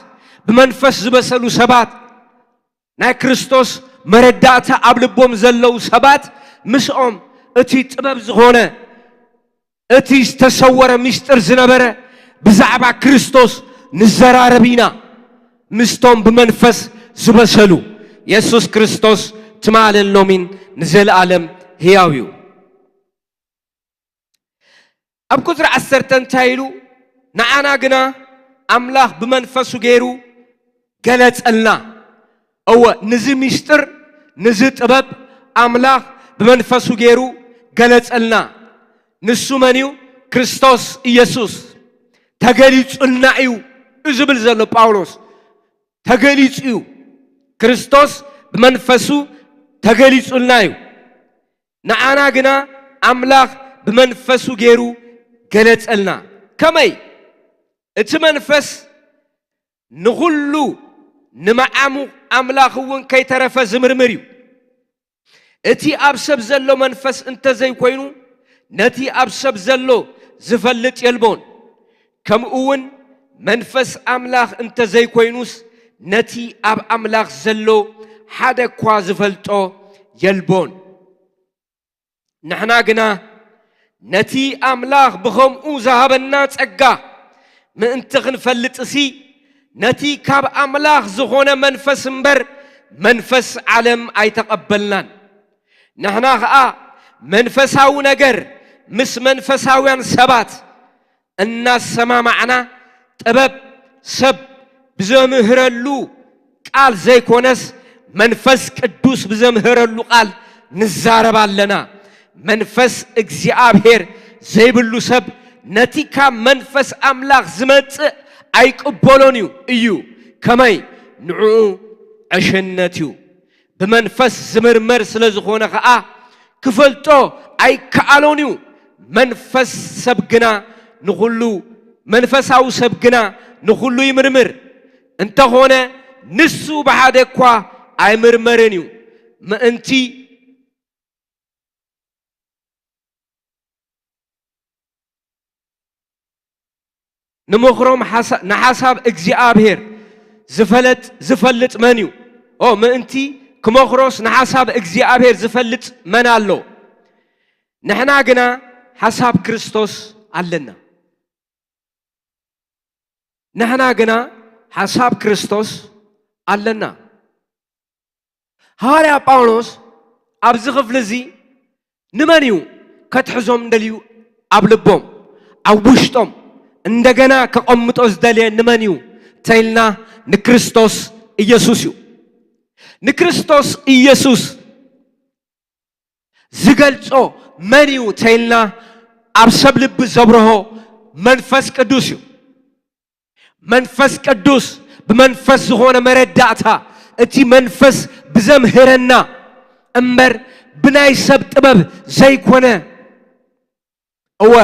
ብመንፈስ ዝበሰሉ ሰባት፣ ናይ ክርስቶስ መረዳእታ ኣብ ልቦም ዘለዉ ሰባት፣ ምስኦም እቲ ጥበብ ዝኾነ፣ እቲ ዝተሰወረ ምስጢር ዝነበረ ብዛዕባ ክርስቶስ ንዘራረብ ኢና። ምስቶም ብመንፈስ ዝበሰሉ፣ የሱስ ክርስቶስ ትማልን ሎሚን ንዘለኣለም ህያው እዩ። ኣብ ቁጽሪ ዓሰርተ እንታይ ኢሉ? ንዓና ግና ኣምላኽ ብመንፈሱ ገይሩ ገለጸልና። እወ፣ ንዚ ምስጢር፣ ንዚ ጥበብ ኣምላኽ ብመንፈሱ ገይሩ ገለጸልና። ንሱ መን እዩ? ክርስቶስ ኢየሱስ። ተገሊጹልና እዩ እዩ ዝብል ዘሎ ጳውሎስ። ተገሊጹ እዩ። ክርስቶስ ብመንፈሱ ተገሊጹልና እዩ። ንዓና ግና ኣምላኽ ብመንፈሱ ገይሩ ገለጸልና። ከመይ? እቲ መንፈስ ንኹሉ፣ ንመዓሙ ኣምላኽ እውን ከይተረፈ ዝምርምር እዩ። እቲ ኣብ ሰብ ዘሎ መንፈስ እንተ ዘይኮይኑ፣ ነቲ ኣብ ሰብ ዘሎ ዝፈልጥ የልቦን። ከምኡ እውን መንፈስ ኣምላኽ እንተ ዘይኮይኑስ፣ ነቲ ኣብ ኣምላኽ ዘሎ ሓደ እኳ ዝፈልጦ የልቦን። ንሕና ግና ነቲ ኣምላኽ ብኸምኡ ዝሃበና ጸጋ ምእንቲ ክንፈልጥሲ፣ ነቲ ካብ ኣምላኽ ዝኾነ መንፈስ እምበር መንፈስ ዓለም ኣይተቐበልናን። ንሕና ኸኣ መንፈሳዊ ነገር ምስ መንፈሳውያን ሰባት እናሰማማዕና፣ ጥበብ ሰብ ብዘምህረሉ ቃል ዘይኮነስ መንፈስ ቅዱስ ብዘምህረሉ ቃል ንዛረብ ኣለና። መንፈስ እግዚኣብሔር ዘይብሉ ሰብ ነቲ ካብ መንፈስ ኣምላኽ ዝመጽእ ኣይቅበሎን እዩ፣ እዩ። ከመይ? ንዕኡ ዕሽነት እዩ። ብመንፈስ ዝምርመር ስለ ዝኾነ ኸኣ ክፈልጦ ኣይከኣሎን እዩ። መንፈስ ሰብ ግና ንኹሉ፣ መንፈሳዊ ሰብ ግና ንኹሉ ይምርምር። እንተኾነ ንሱ ብሓደ እኳ ኣይምርመርን እዩ። ምእንቲ ንምኽሮም ሓሳ-፣ ንሓሳብ እግዚኣብሔር ዝፈለጥ-፣ ዝፈልጥ መን እዩ? ኦ፣ ምእንቲ ክመኽሮስ ንሓሳብ እግዚኣብሔር ዝፈልጥ መን ኣሎ? ንሕና ግና ሓሳብ ክርስቶስ ኣለና። ንሕና ግና ሓሳብ ክርስቶስ ኣለና። ሃዋርያ ጳውሎስ ኣብዚ ክፍሊ እዚ ንመን እዩ ከትሕዞም እንደልዩ ኣብ ልቦም፣ ኣብ ውሽጦም እንደገና ከቐምጦ ዝደልየ ንመን እዩ ተይልና፣ ንክርስቶስ ኢየሱስ እዩ። ንክርስቶስ ኢየሱስ ዝገልጾ መን እዩ ተይልና፣ ኣብ ሰብ ልቢ ዘብርሆ መንፈስ ቅዱስ እዩ። መንፈስ ቅዱስ ብመንፈስ ዝኾነ መረዳእታ፣ እቲ መንፈስ ብዘምህረና እምበር ብናይ ሰብ ጥበብ ዘይኮነ። እወ፣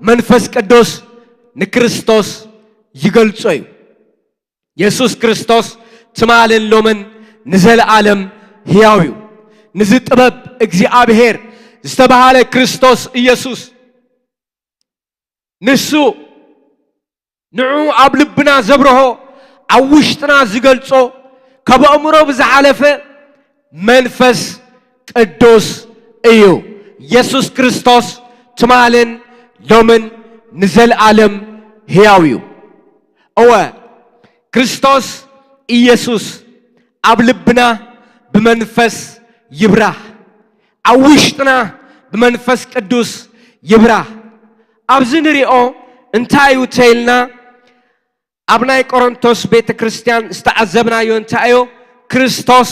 መንፈስ ቅዱስ ንክርስቶስ ይገልጾ እዩ። የሱስ ክርስቶስ ትማልን ሎምን ንዘለኣለም ሕያው እዩ። ንዚ ጥበብ እግዚኣብሔር ዝተባህለ ክርስቶስ ኢየሱስ ንሱ ንዑ ኣብ ልብና ዘብርሆ፣ ኣብ ውሽጥና ዝገልጾ፣ ካብ ኣእምሮ ብዝሓለፈ መንፈስ ቅዱስ እዩ። የሱስ ክርስቶስ ትማልን ሎምን ንዘለኣለም ሕያው እዩ። እወ፣ ክርስቶስ ኢየሱስ ኣብ ልብና ብመንፈስ ይብራህ፣ ኣብ ውሽጥና ብመንፈስ ቅዱስ ይብራህ። ኣብዚ ንሪኦ እንታይ እዩ ተይልና፣ ኣብ ናይ ቆሮንቶስ ቤተ ክርስቲያን ዝተዓዘብናዮ እንታይ እዩ? ክርስቶስ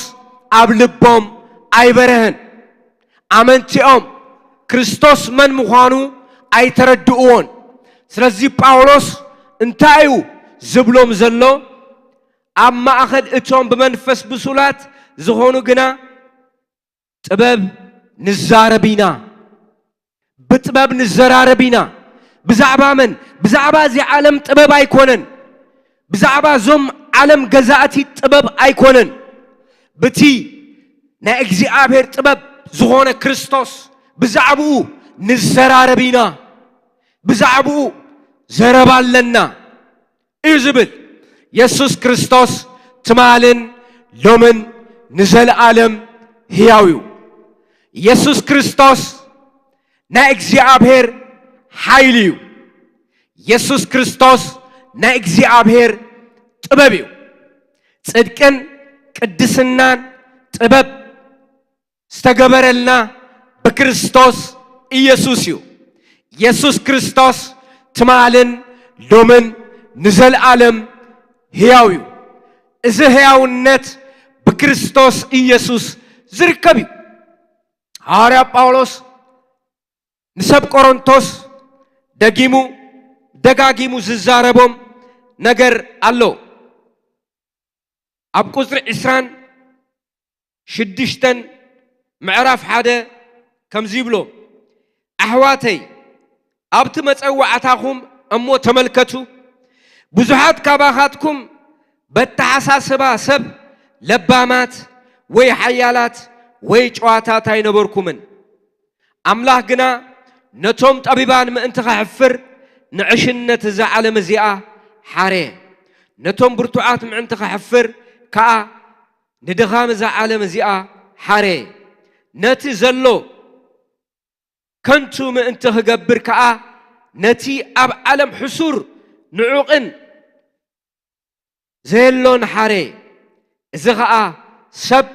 ኣብ ልቦም ኣይበረህን። ኣመንቲኦም ክርስቶስ መን ምዃኑ ኣይተረድእዎን። ስለዚ ጳውሎስ እንታይ እዩ ዝብሎም ዘሎ? ኣብ ማእከል እቶም ብመንፈስ ብሱላት ዝኾኑ ግና ጥበብ ንዛረብ ኢና፣ ብጥበብ ንዘራረብ ኢና። ብዛዕባ መን? ብዛዕባ እዚ ዓለም ጥበብ ኣይኮነን። ብዛዕባ እዞም ዓለም ገዛእቲ ጥበብ ኣይኮነን። ብቲ ናይ እግዚኣብሔር ጥበብ ዝኾነ ክርስቶስ ብዛዕባኡ ንዘራረብ ኢና። ብዛዕባኡ ዘረባ ኣለና እዩ ዝብል። የሱስ ክርስቶስ ትማልን ሎምን ንዘለኣለም ሕያው እዩ። የሱስ ክርስቶስ ናይ እግዚኣብሔር ሓይሊ እዩ። የሱስ ክርስቶስ ናይ እግዚኣብሔር ጥበብ እዩ። ጽድቅን ቅድስናን ጥበብ ዝተገበረልና ብክርስቶስ ኢየሱስ እዩ። የሱስ ክርስቶስ ትማልን ሎምን ንዘለኣለም ሕያው እዩ። እዚ ሕያውነት ብክርስቶስ ኢየሱስ ዝርከብ እዩ። ሃዋርያ ጳውሎስ ንሰብ ቆሮንቶስ ደጊሙ ደጋጊሙ ዝዛረቦም ነገር ኣሎ። ኣብ ቁጽሪ ዕስራን ሽዱሽተን ምዕራፍ ሓደ ከምዚ ይብሎ፣ ኣሕዋተይ፣ ኣብቲ መጸዋዕታኹም እሞ ተመልከቱ፣ ብዙሓት ካባኻትኩም በተሓሳስባ ሰብ ለባማት ወይ ሓያላት ወይ ጨዋታት ኣይነበርኩምን። ኣምላኽ ግና ነቶም ጠቢባን ምእንቲ ኸሕፍር ንዕሽነት እዛ ዓለም እዚኣ ሓረየ። ነቶም ብርቱዓት ምእንቲ ኸሕፍር ከኣ ንድኻም እዛ ዓለም እዚኣ ሓረየ። ነቲ ዘሎ ከንቱ ምእንቲ ክገብር ከኣ ነቲ ኣብ ዓለም ሕሱር ንዑቕን ዘየሎን ሓረ። እዚ ኸኣ ሰብ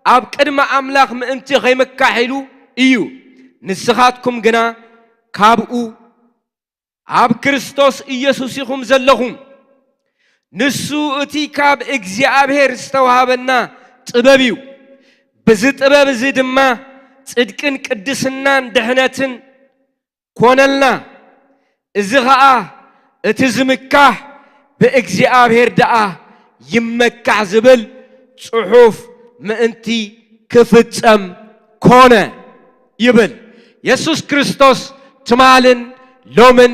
ኣብ ቅድሚ ኣምላኽ ምእንቲ ኸይምካሕ ኢሉ እዩ። ንስኻትኩም ግና ካብኡ ኣብ ክርስቶስ ኢየሱስ ኢኹም ዘለኹም። ንሱ እቲ ካብ እግዚኣብሔር ዝተዋህበና ጥበብ እዩ። ብዚ ጥበብ እዚ ድማ ጽድቅን ቅድስናን ድሕነትን ኮነልና። እዚ ኸኣ እቲ ዝምካሕ ብእግዚኣብሔር ደኣ ይመካሕ ዝብል ጽሑፍ ምእንቲ ክፍጸም ኮነ ይብል። የሱስ ክርስቶስ ትማልን ሎምን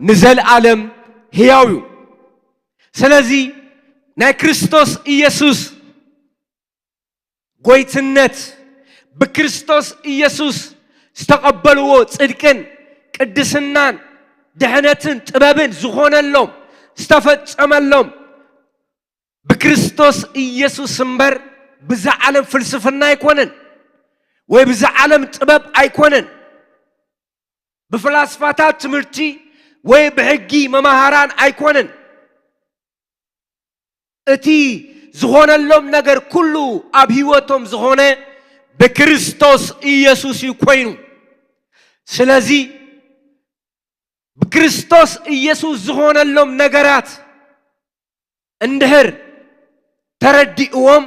ንዘለኣለም ህያው እዩ። ስለዚ ናይ ክርስቶስ ኢየሱስ ጎይትነት፣ ብክርስቶስ ኢየሱስ ዝተቐበልዎ ጽድቅን ቅድስናን ድሕነትን ጥበብን ዝኾነሎም፣ ዝተፈጸመሎም፣ ብክርስቶስ ኢየሱስ እምበር ብዛ ዓለም ፍልስፍና ኣይኮነን፣ ወይ ብዛ ዓለም ጥበብ ኣይኮነን፣ ብፍላስፋታት ትምህርቲ ወይ ብሕጊ መማህራን ኣይኮነን። እቲ ዝኾነሎም ነገር ኩሉ ኣብ ህይወቶም ዝኾነ ብክርስቶስ ኢየሱስ እዩ ኮይኑ። ስለዚ ብክርስቶስ ኢየሱስ ዝኾነሎም ነገራት እንድሕር ተረዲእዎም፣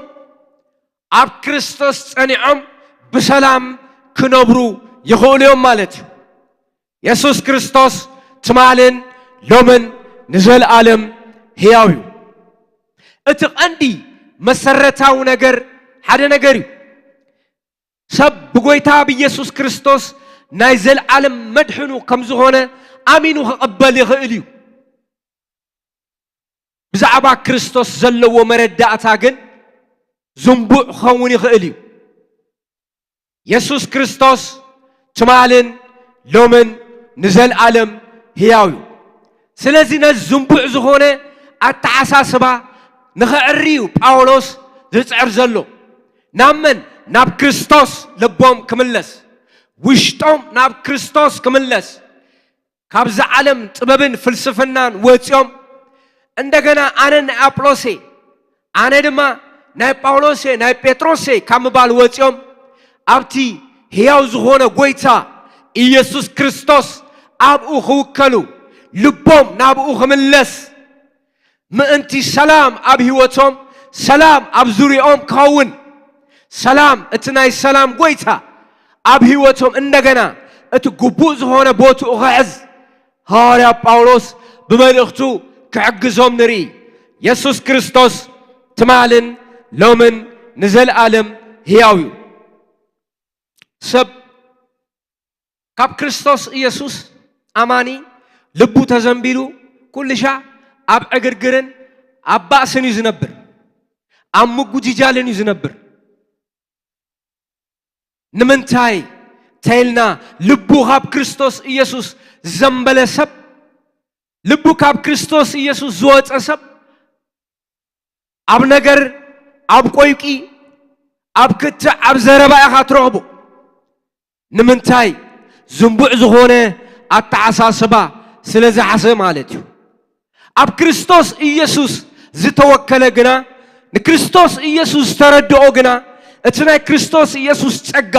ኣብ ክርስቶስ ጸኒዖም ብሰላም ክነብሩ ይኽእሉ እዮም ማለት እዩ። የሱስ ክርስቶስ ትማልን ሎምን ንዘለኣለም ህያው እዩ። እቲ ቀንዲ መሰረታዊ ነገር ሓደ ነገር እዩ። ሰብ ብጎይታ ብየሱስ ክርስቶስ ናይ ዘለኣለም መድሕኑ ከም ዝኾነ ኣሚኑ ክቕበል ይኽእል እዩ። ብዛዕባ ክርስቶስ ዘለዎ መረዳእታ ግን ዝንቡዕ ክኸውን ይኽእል እዩ። የሱስ ክርስቶስ ትማልን ሎምን ንዘለኣለም ህያው እዩ። ስለዚ ነዚ ዝንቡዕ ዝኾነ ኣተሓሳስባ ንኸዕሪ እዩ ጳውሎስ ዝጽዕር ዘሎ። ናብ መን? ናብ ክርስቶስ ልቦም ክምለስ፣ ውሽጦም ናብ ክርስቶስ ክምለስ፣ ካብዛ ዓለም ጥበብን ፍልስፍናን ወጺኦም፣ እንደገና ኣነ ናይ ኣጵሎሴ፣ ኣነ ድማ ናይ ጳውሎሴ፣ ናይ ጴጥሮሴ ካብ ምባል ወጺኦም፣ ኣብቲ ህያው ዝኾነ ጎይታ ኢየሱስ ክርስቶስ ኣብኡ ክውከሉ፣ ልቦም ናብኡ ክምለስ፣ ምእንቲ ሰላም ኣብ ህይወቶም፣ ሰላም ኣብ ዙርያኦም ክኸውን፣ ሰላም፣ እቲ ናይ ሰላም ጎይታ ኣብ ህይወቶም እንደገና እቲ ግቡእ ዝኾነ ቦትኡ ክሕዝ፣ ሃዋርያ ጳውሎስ ብመልእኽቱ ክሕግዞም ንርኢ። የሱስ ክርስቶስ ትማልን ሎምን ንዘለኣለም ህያው እዩ። ሰብ ካብ ክርስቶስ ኢየሱስ ኣማኒ ልቡ ተዘንቢሉ ኩሉ ሻዕ ኣብ ዕግርግርን ኣብ ባእስን እዩ ዝነብር፣ ኣብ ምጉጅጃልን እዩ ዝነብር። ንምንታይ ተይልና፣ ልቡ ካብ ክርስቶስ ኢየሱስ ዘንበለ ሰብ፣ ልቡ ካብ ክርስቶስ ኢየሱስ ዝወጸ ሰብ፣ ኣብ ነገር፣ ኣብ ቆይቂ፣ ኣብ ክትዕ፣ ኣብ ዘረባ ኢኻ ትረኽቦ። ንምንታይ? ዝንቡዕ ዝኾነ ኣተሓሳስባ ስለ ዝሓሰ ማለት እዩ። ኣብ ክርስቶስ ኢየሱስ ዝተወከለ ግና፣ ንክርስቶስ ኢየሱስ ዝተረድኦ ግና፣ እቲ ናይ ክርስቶስ ኢየሱስ ጸጋ፣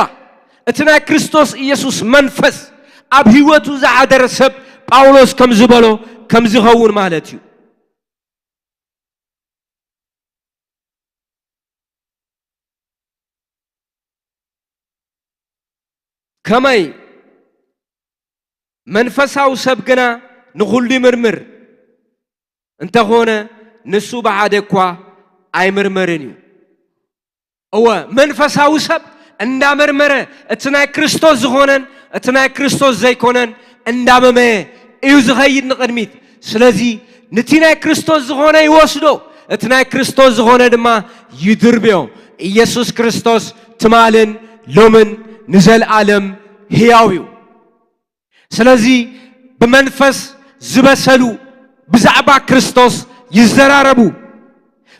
እቲ ናይ ክርስቶስ ኢየሱስ መንፈስ ኣብ ህይወቱ ዝሓደረ ሰብ፣ ጳውሎስ ከም ዝበሎ ከም ዝኸውን ማለት እዩ። ከመይ? መንፈሳዊ ሰብ ግና ንኹሉ ይምርምር፣ እንተኾነ ንሱ ብሓደ እኳ ኣይምርመርን እዩ። እወ፣ መንፈሳዊ ሰብ እንዳመርመረ፣ እቲ ናይ ክርስቶስ ዝኾነን እቲ ናይ ክርስቶስ ዘይኮነን እንዳመመየ እዩ ዝኸይድ ንቕድሚት። ስለዚ ንቲ ናይ ክርስቶስ ዝኾነ ይወስዶ፣ እቲ ናይ ክርስቶስ ዝኾነ ድማ ይድርብዮ። ኢየሱስ ክርስቶስ ትማልን ሎምን ንዘለኣለም ህያው እዩ። ስለዚ ብመንፈስ ዝበሰሉ ብዛዕባ ክርስቶስ ይዘራረቡ።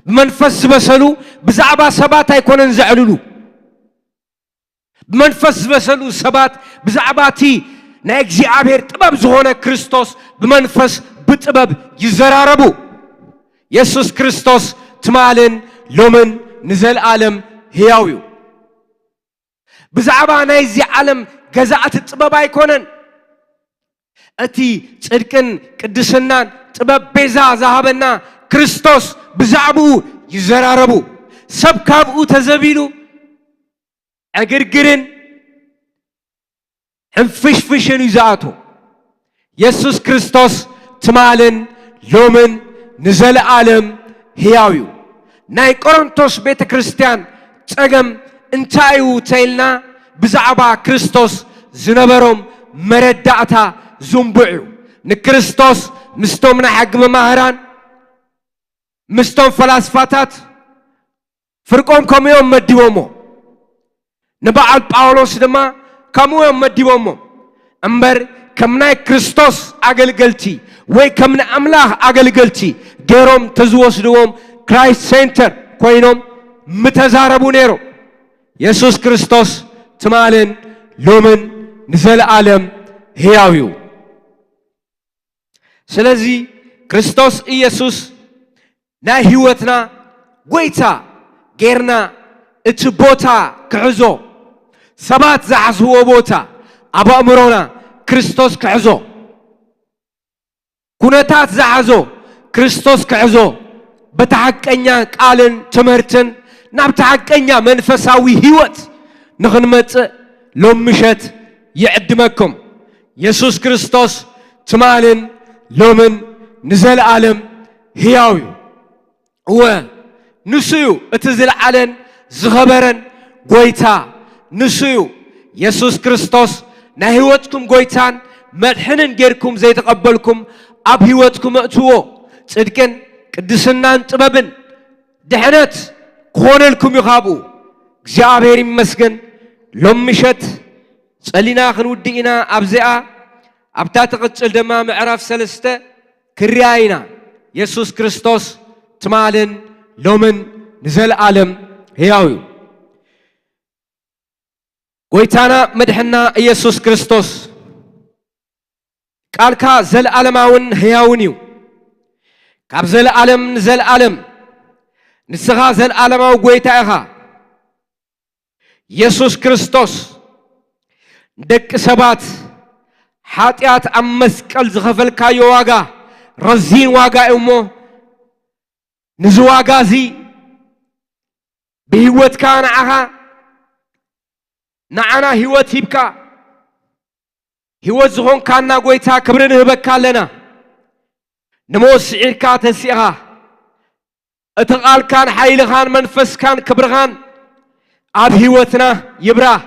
ብመንፈስ ዝበሰሉ ብዛዕባ ሰባት ኣይኮነን ዘዕልሉ። ብመንፈስ ዝበሰሉ ሰባት ብዛዕባ እቲ ናይ እግዚኣብሔር ጥበብ ዝኾነ ክርስቶስ ብመንፈስ ብጥበብ ይዘራረቡ። የሱስ ክርስቶስ ትማልን ሎምን ንዘለኣለም ህያው እዩ። ብዛዕባ ናይዚ ዓለም ገዛእቲ ጥበብ ኣይኮነን። እቲ ጽድቅን ቅድስናን ጥበብ ቤዛ ዝሃበና ክርስቶስ ብዛዕባኡ ይዘራረቡ። ሰብ ካብኡ ተዘቢሉ ዕግርግርን ሕንፍሽፍሽን እዩ ዝኣትዎ። የሱስ ክርስቶስ ትማልን ሎምን ንዘለኣለም ህያው እዩ። ናይ ቆሮንቶስ ቤተ ክርስቲያን ጸገም እንታይ እዩ ተይልና ብዛዕባ ክርስቶስ ዝነበሮም መረዳእታ ዝንቡዕ እዩ። ንክርስቶስ ምስቶም ናይ ሕጊ መማህራን ምስቶም ፈላስፋታት ፍርቆም ከምኡ እዮም መዲቦሞ። ንበዓል ጳውሎስ ድማ ከምኡ እዮም መዲቦሞ። እምበር ከም ናይ ክርስቶስ ኣገልገልቲ ወይ ከም ንኣምላኽ ኣገልገልቲ ገይሮም ተዝወስድዎም ክራይስት ሴንተር ኮይኖም ምተዛረቡ ነይሮም። የሱስ ክርስቶስ ትማልን ሎምን ንዘለኣለም ህያው እዩ። ስለዚ ክርስቶስ ኢየሱስ ናይ ህይወትና ጎይታ ጌርና እቲ ቦታ ክሕዞ፣ ሰባት ዝሓዝዎ ቦታ ኣብ ኣእምሮና ክርስቶስ ክሕዞ፣ ኩነታት ዝሓዞ ክርስቶስ ክሕዞ፣ በቲ ሓቀኛ ቃልን ትምህርትን ናብቲ ሓቀኛ መንፈሳዊ ህይወት ንኽንመጽእ ሎም ምሸት ይዕድመኩም። የሱስ ክርስቶስ ትማልን ሎምን ንዘለኣለም ህያው እዩ። እወ፣ ንሱ እዩ እቲ ዝለዓለን ዝኸበረን ጎይታ። ንሱ እዩ የሱስ ክርስቶስ ናይ ህይወትኩም ጎይታን መድሕንን ጌርኩም ዘይተቐበልኩም፣ ኣብ ህይወትኩም እእትዎ። ጽድቅን ቅድስናን ጥበብን ድሕነት ክኾነልኩም እዩ ካብኡ። እግዚኣብሔር ይመስገን። ሎም ምሸት ጸሊና ክንውድእ ኢና ኣብዚኣ። ኣብታ ትቕጽል ድማ ምዕራፍ ሰለስተ ክርያ ኢና። የሱስ ክርስቶስ ትማልን ሎምን ንዘለኣለም ህያው እዩ። ጎይታና መድሕና ኢየሱስ ክርስቶስ ቃልካ ዘለኣለማውን ህያውን እዩ። ካብ ዘለኣለም ንዘለኣለም ንስኻ ዘለኣለማዊ ጎይታ ኢኻ። የሱስ ክርስቶስ ንደቂ ሰባት ሓጢኣት ኣብ መስቀል ዝኸፈልካዮ ዋጋ ረዚን ዋጋ እዩ እሞ፣ ንዚ ዋጋ እዚ ብህይወትካ ንዓኻ፣ ንዓና ህይወት ሂብካ፣ ህይወት ዝኾንካና ጎይታ ክብሪ ንህበካ ኣለና። ንሞት ስዒርካ ተሲእኻ፣ እቲ ቃልካን ሓይልኻን መንፈስካን ክብርኻን ኣብ ህይወትና ይብራህ።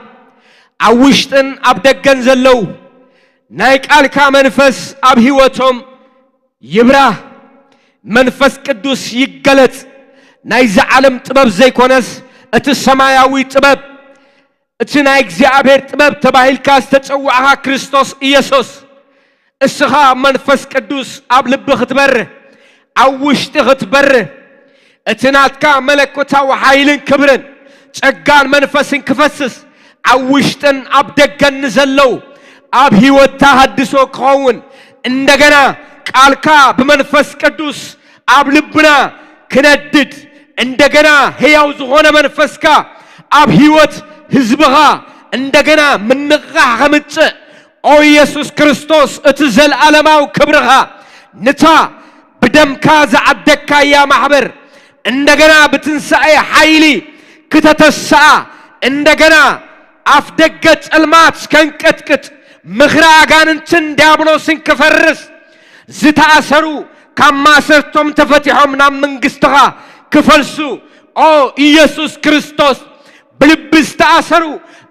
ኣብ ውሽጥን ኣብ ደገን ዘለዉ ናይ ቃልካ መንፈስ ኣብ ህይወቶም ይብራህ። መንፈስ ቅዱስ ይገለጽ። ናይዚ ዓለም ጥበብ ዘይኮነስ እቲ ሰማያዊ ጥበብ፣ እቲ ናይ እግዚኣብሔር ጥበብ ተባሂልካ ዝተጸዋዕኻ ክርስቶስ ኢየሱስ፣ እስኻ መንፈስ ቅዱስ ኣብ ልቢ ክትበርህ፣ ኣብ ውሽጢ ክትበርህ፣ እቲ ናትካ መለኮታዊ ሓይልን ክብርን ጸጋን መንፈስን ክፈስስ፣ ኣብ ውሽጥን ኣብ ደገን ንዘለዉ ኣብ ህይወት ተሃድሶ ክኸውን፣ እንደገና ቃልካ ብመንፈስ ቅዱስ ኣብ ልብና ክነድድ፣ እንደገና ህያው ዝኾነ መንፈስካ ኣብ ህይወት ህዝብኻ እንደገና ምንቕቓሕ ከምጽእ፣ ኦ ኢየሱስ ክርስቶስ፣ እቲ ዘለኣለማዊ ክብርኻ፣ ንታ ብደምካ ዝዓደግካያ ማሕበር እንደገና ብትንሳኤ ሓይሊ ክተተስኣ፣ እንደገና ኣፍ ደገ ጸልማት ከንቀጥቅጥ፣ ምኽሪ ኣጋንንትን ዲያብሎስን ክፈርስ፣ ዝተኣሰሩ ካብ ማእሰርቶም ተፈቲሖም ናብ መንግስትኻ ክፈልሱ፣ ኦ ኢየሱስ ክርስቶስ፣ ብልቢ ዝተኣሰሩ፣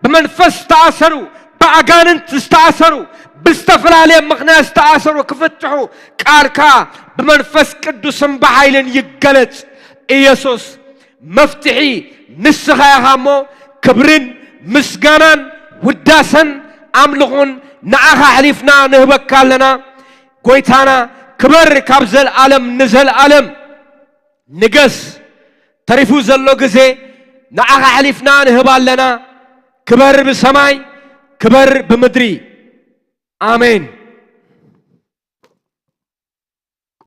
ብመንፈስ ዝተኣሰሩ፣ ብኣጋንንት ዝተኣሰሩ፣ ብዝተፈላለየ ምኽንያት ዝተኣሰሩ ክፍትሑ ቃልካ ብመንፈስ ቅዱስን ብሓይልን ይገለጽ። ኢየሱስ መፍትሒ ንስኻ ኢኻ እሞ፣ ክብርን ምስጋናን ውዳሰን ኣምልኹን ንዓኻ ኣሕሊፍና ንህበካ ኣለና። ጎይታና፣ ክበር ካብ ዘልኣለም ንዘልኣለም። ንገስ። ተሪፉ ዘሎ ግዜ ንዓኻ ኣሕሊፍና ንህብ ኣለና። ግበር ብሰማይ፣ ክበር ብምድሪ። ኣሜን።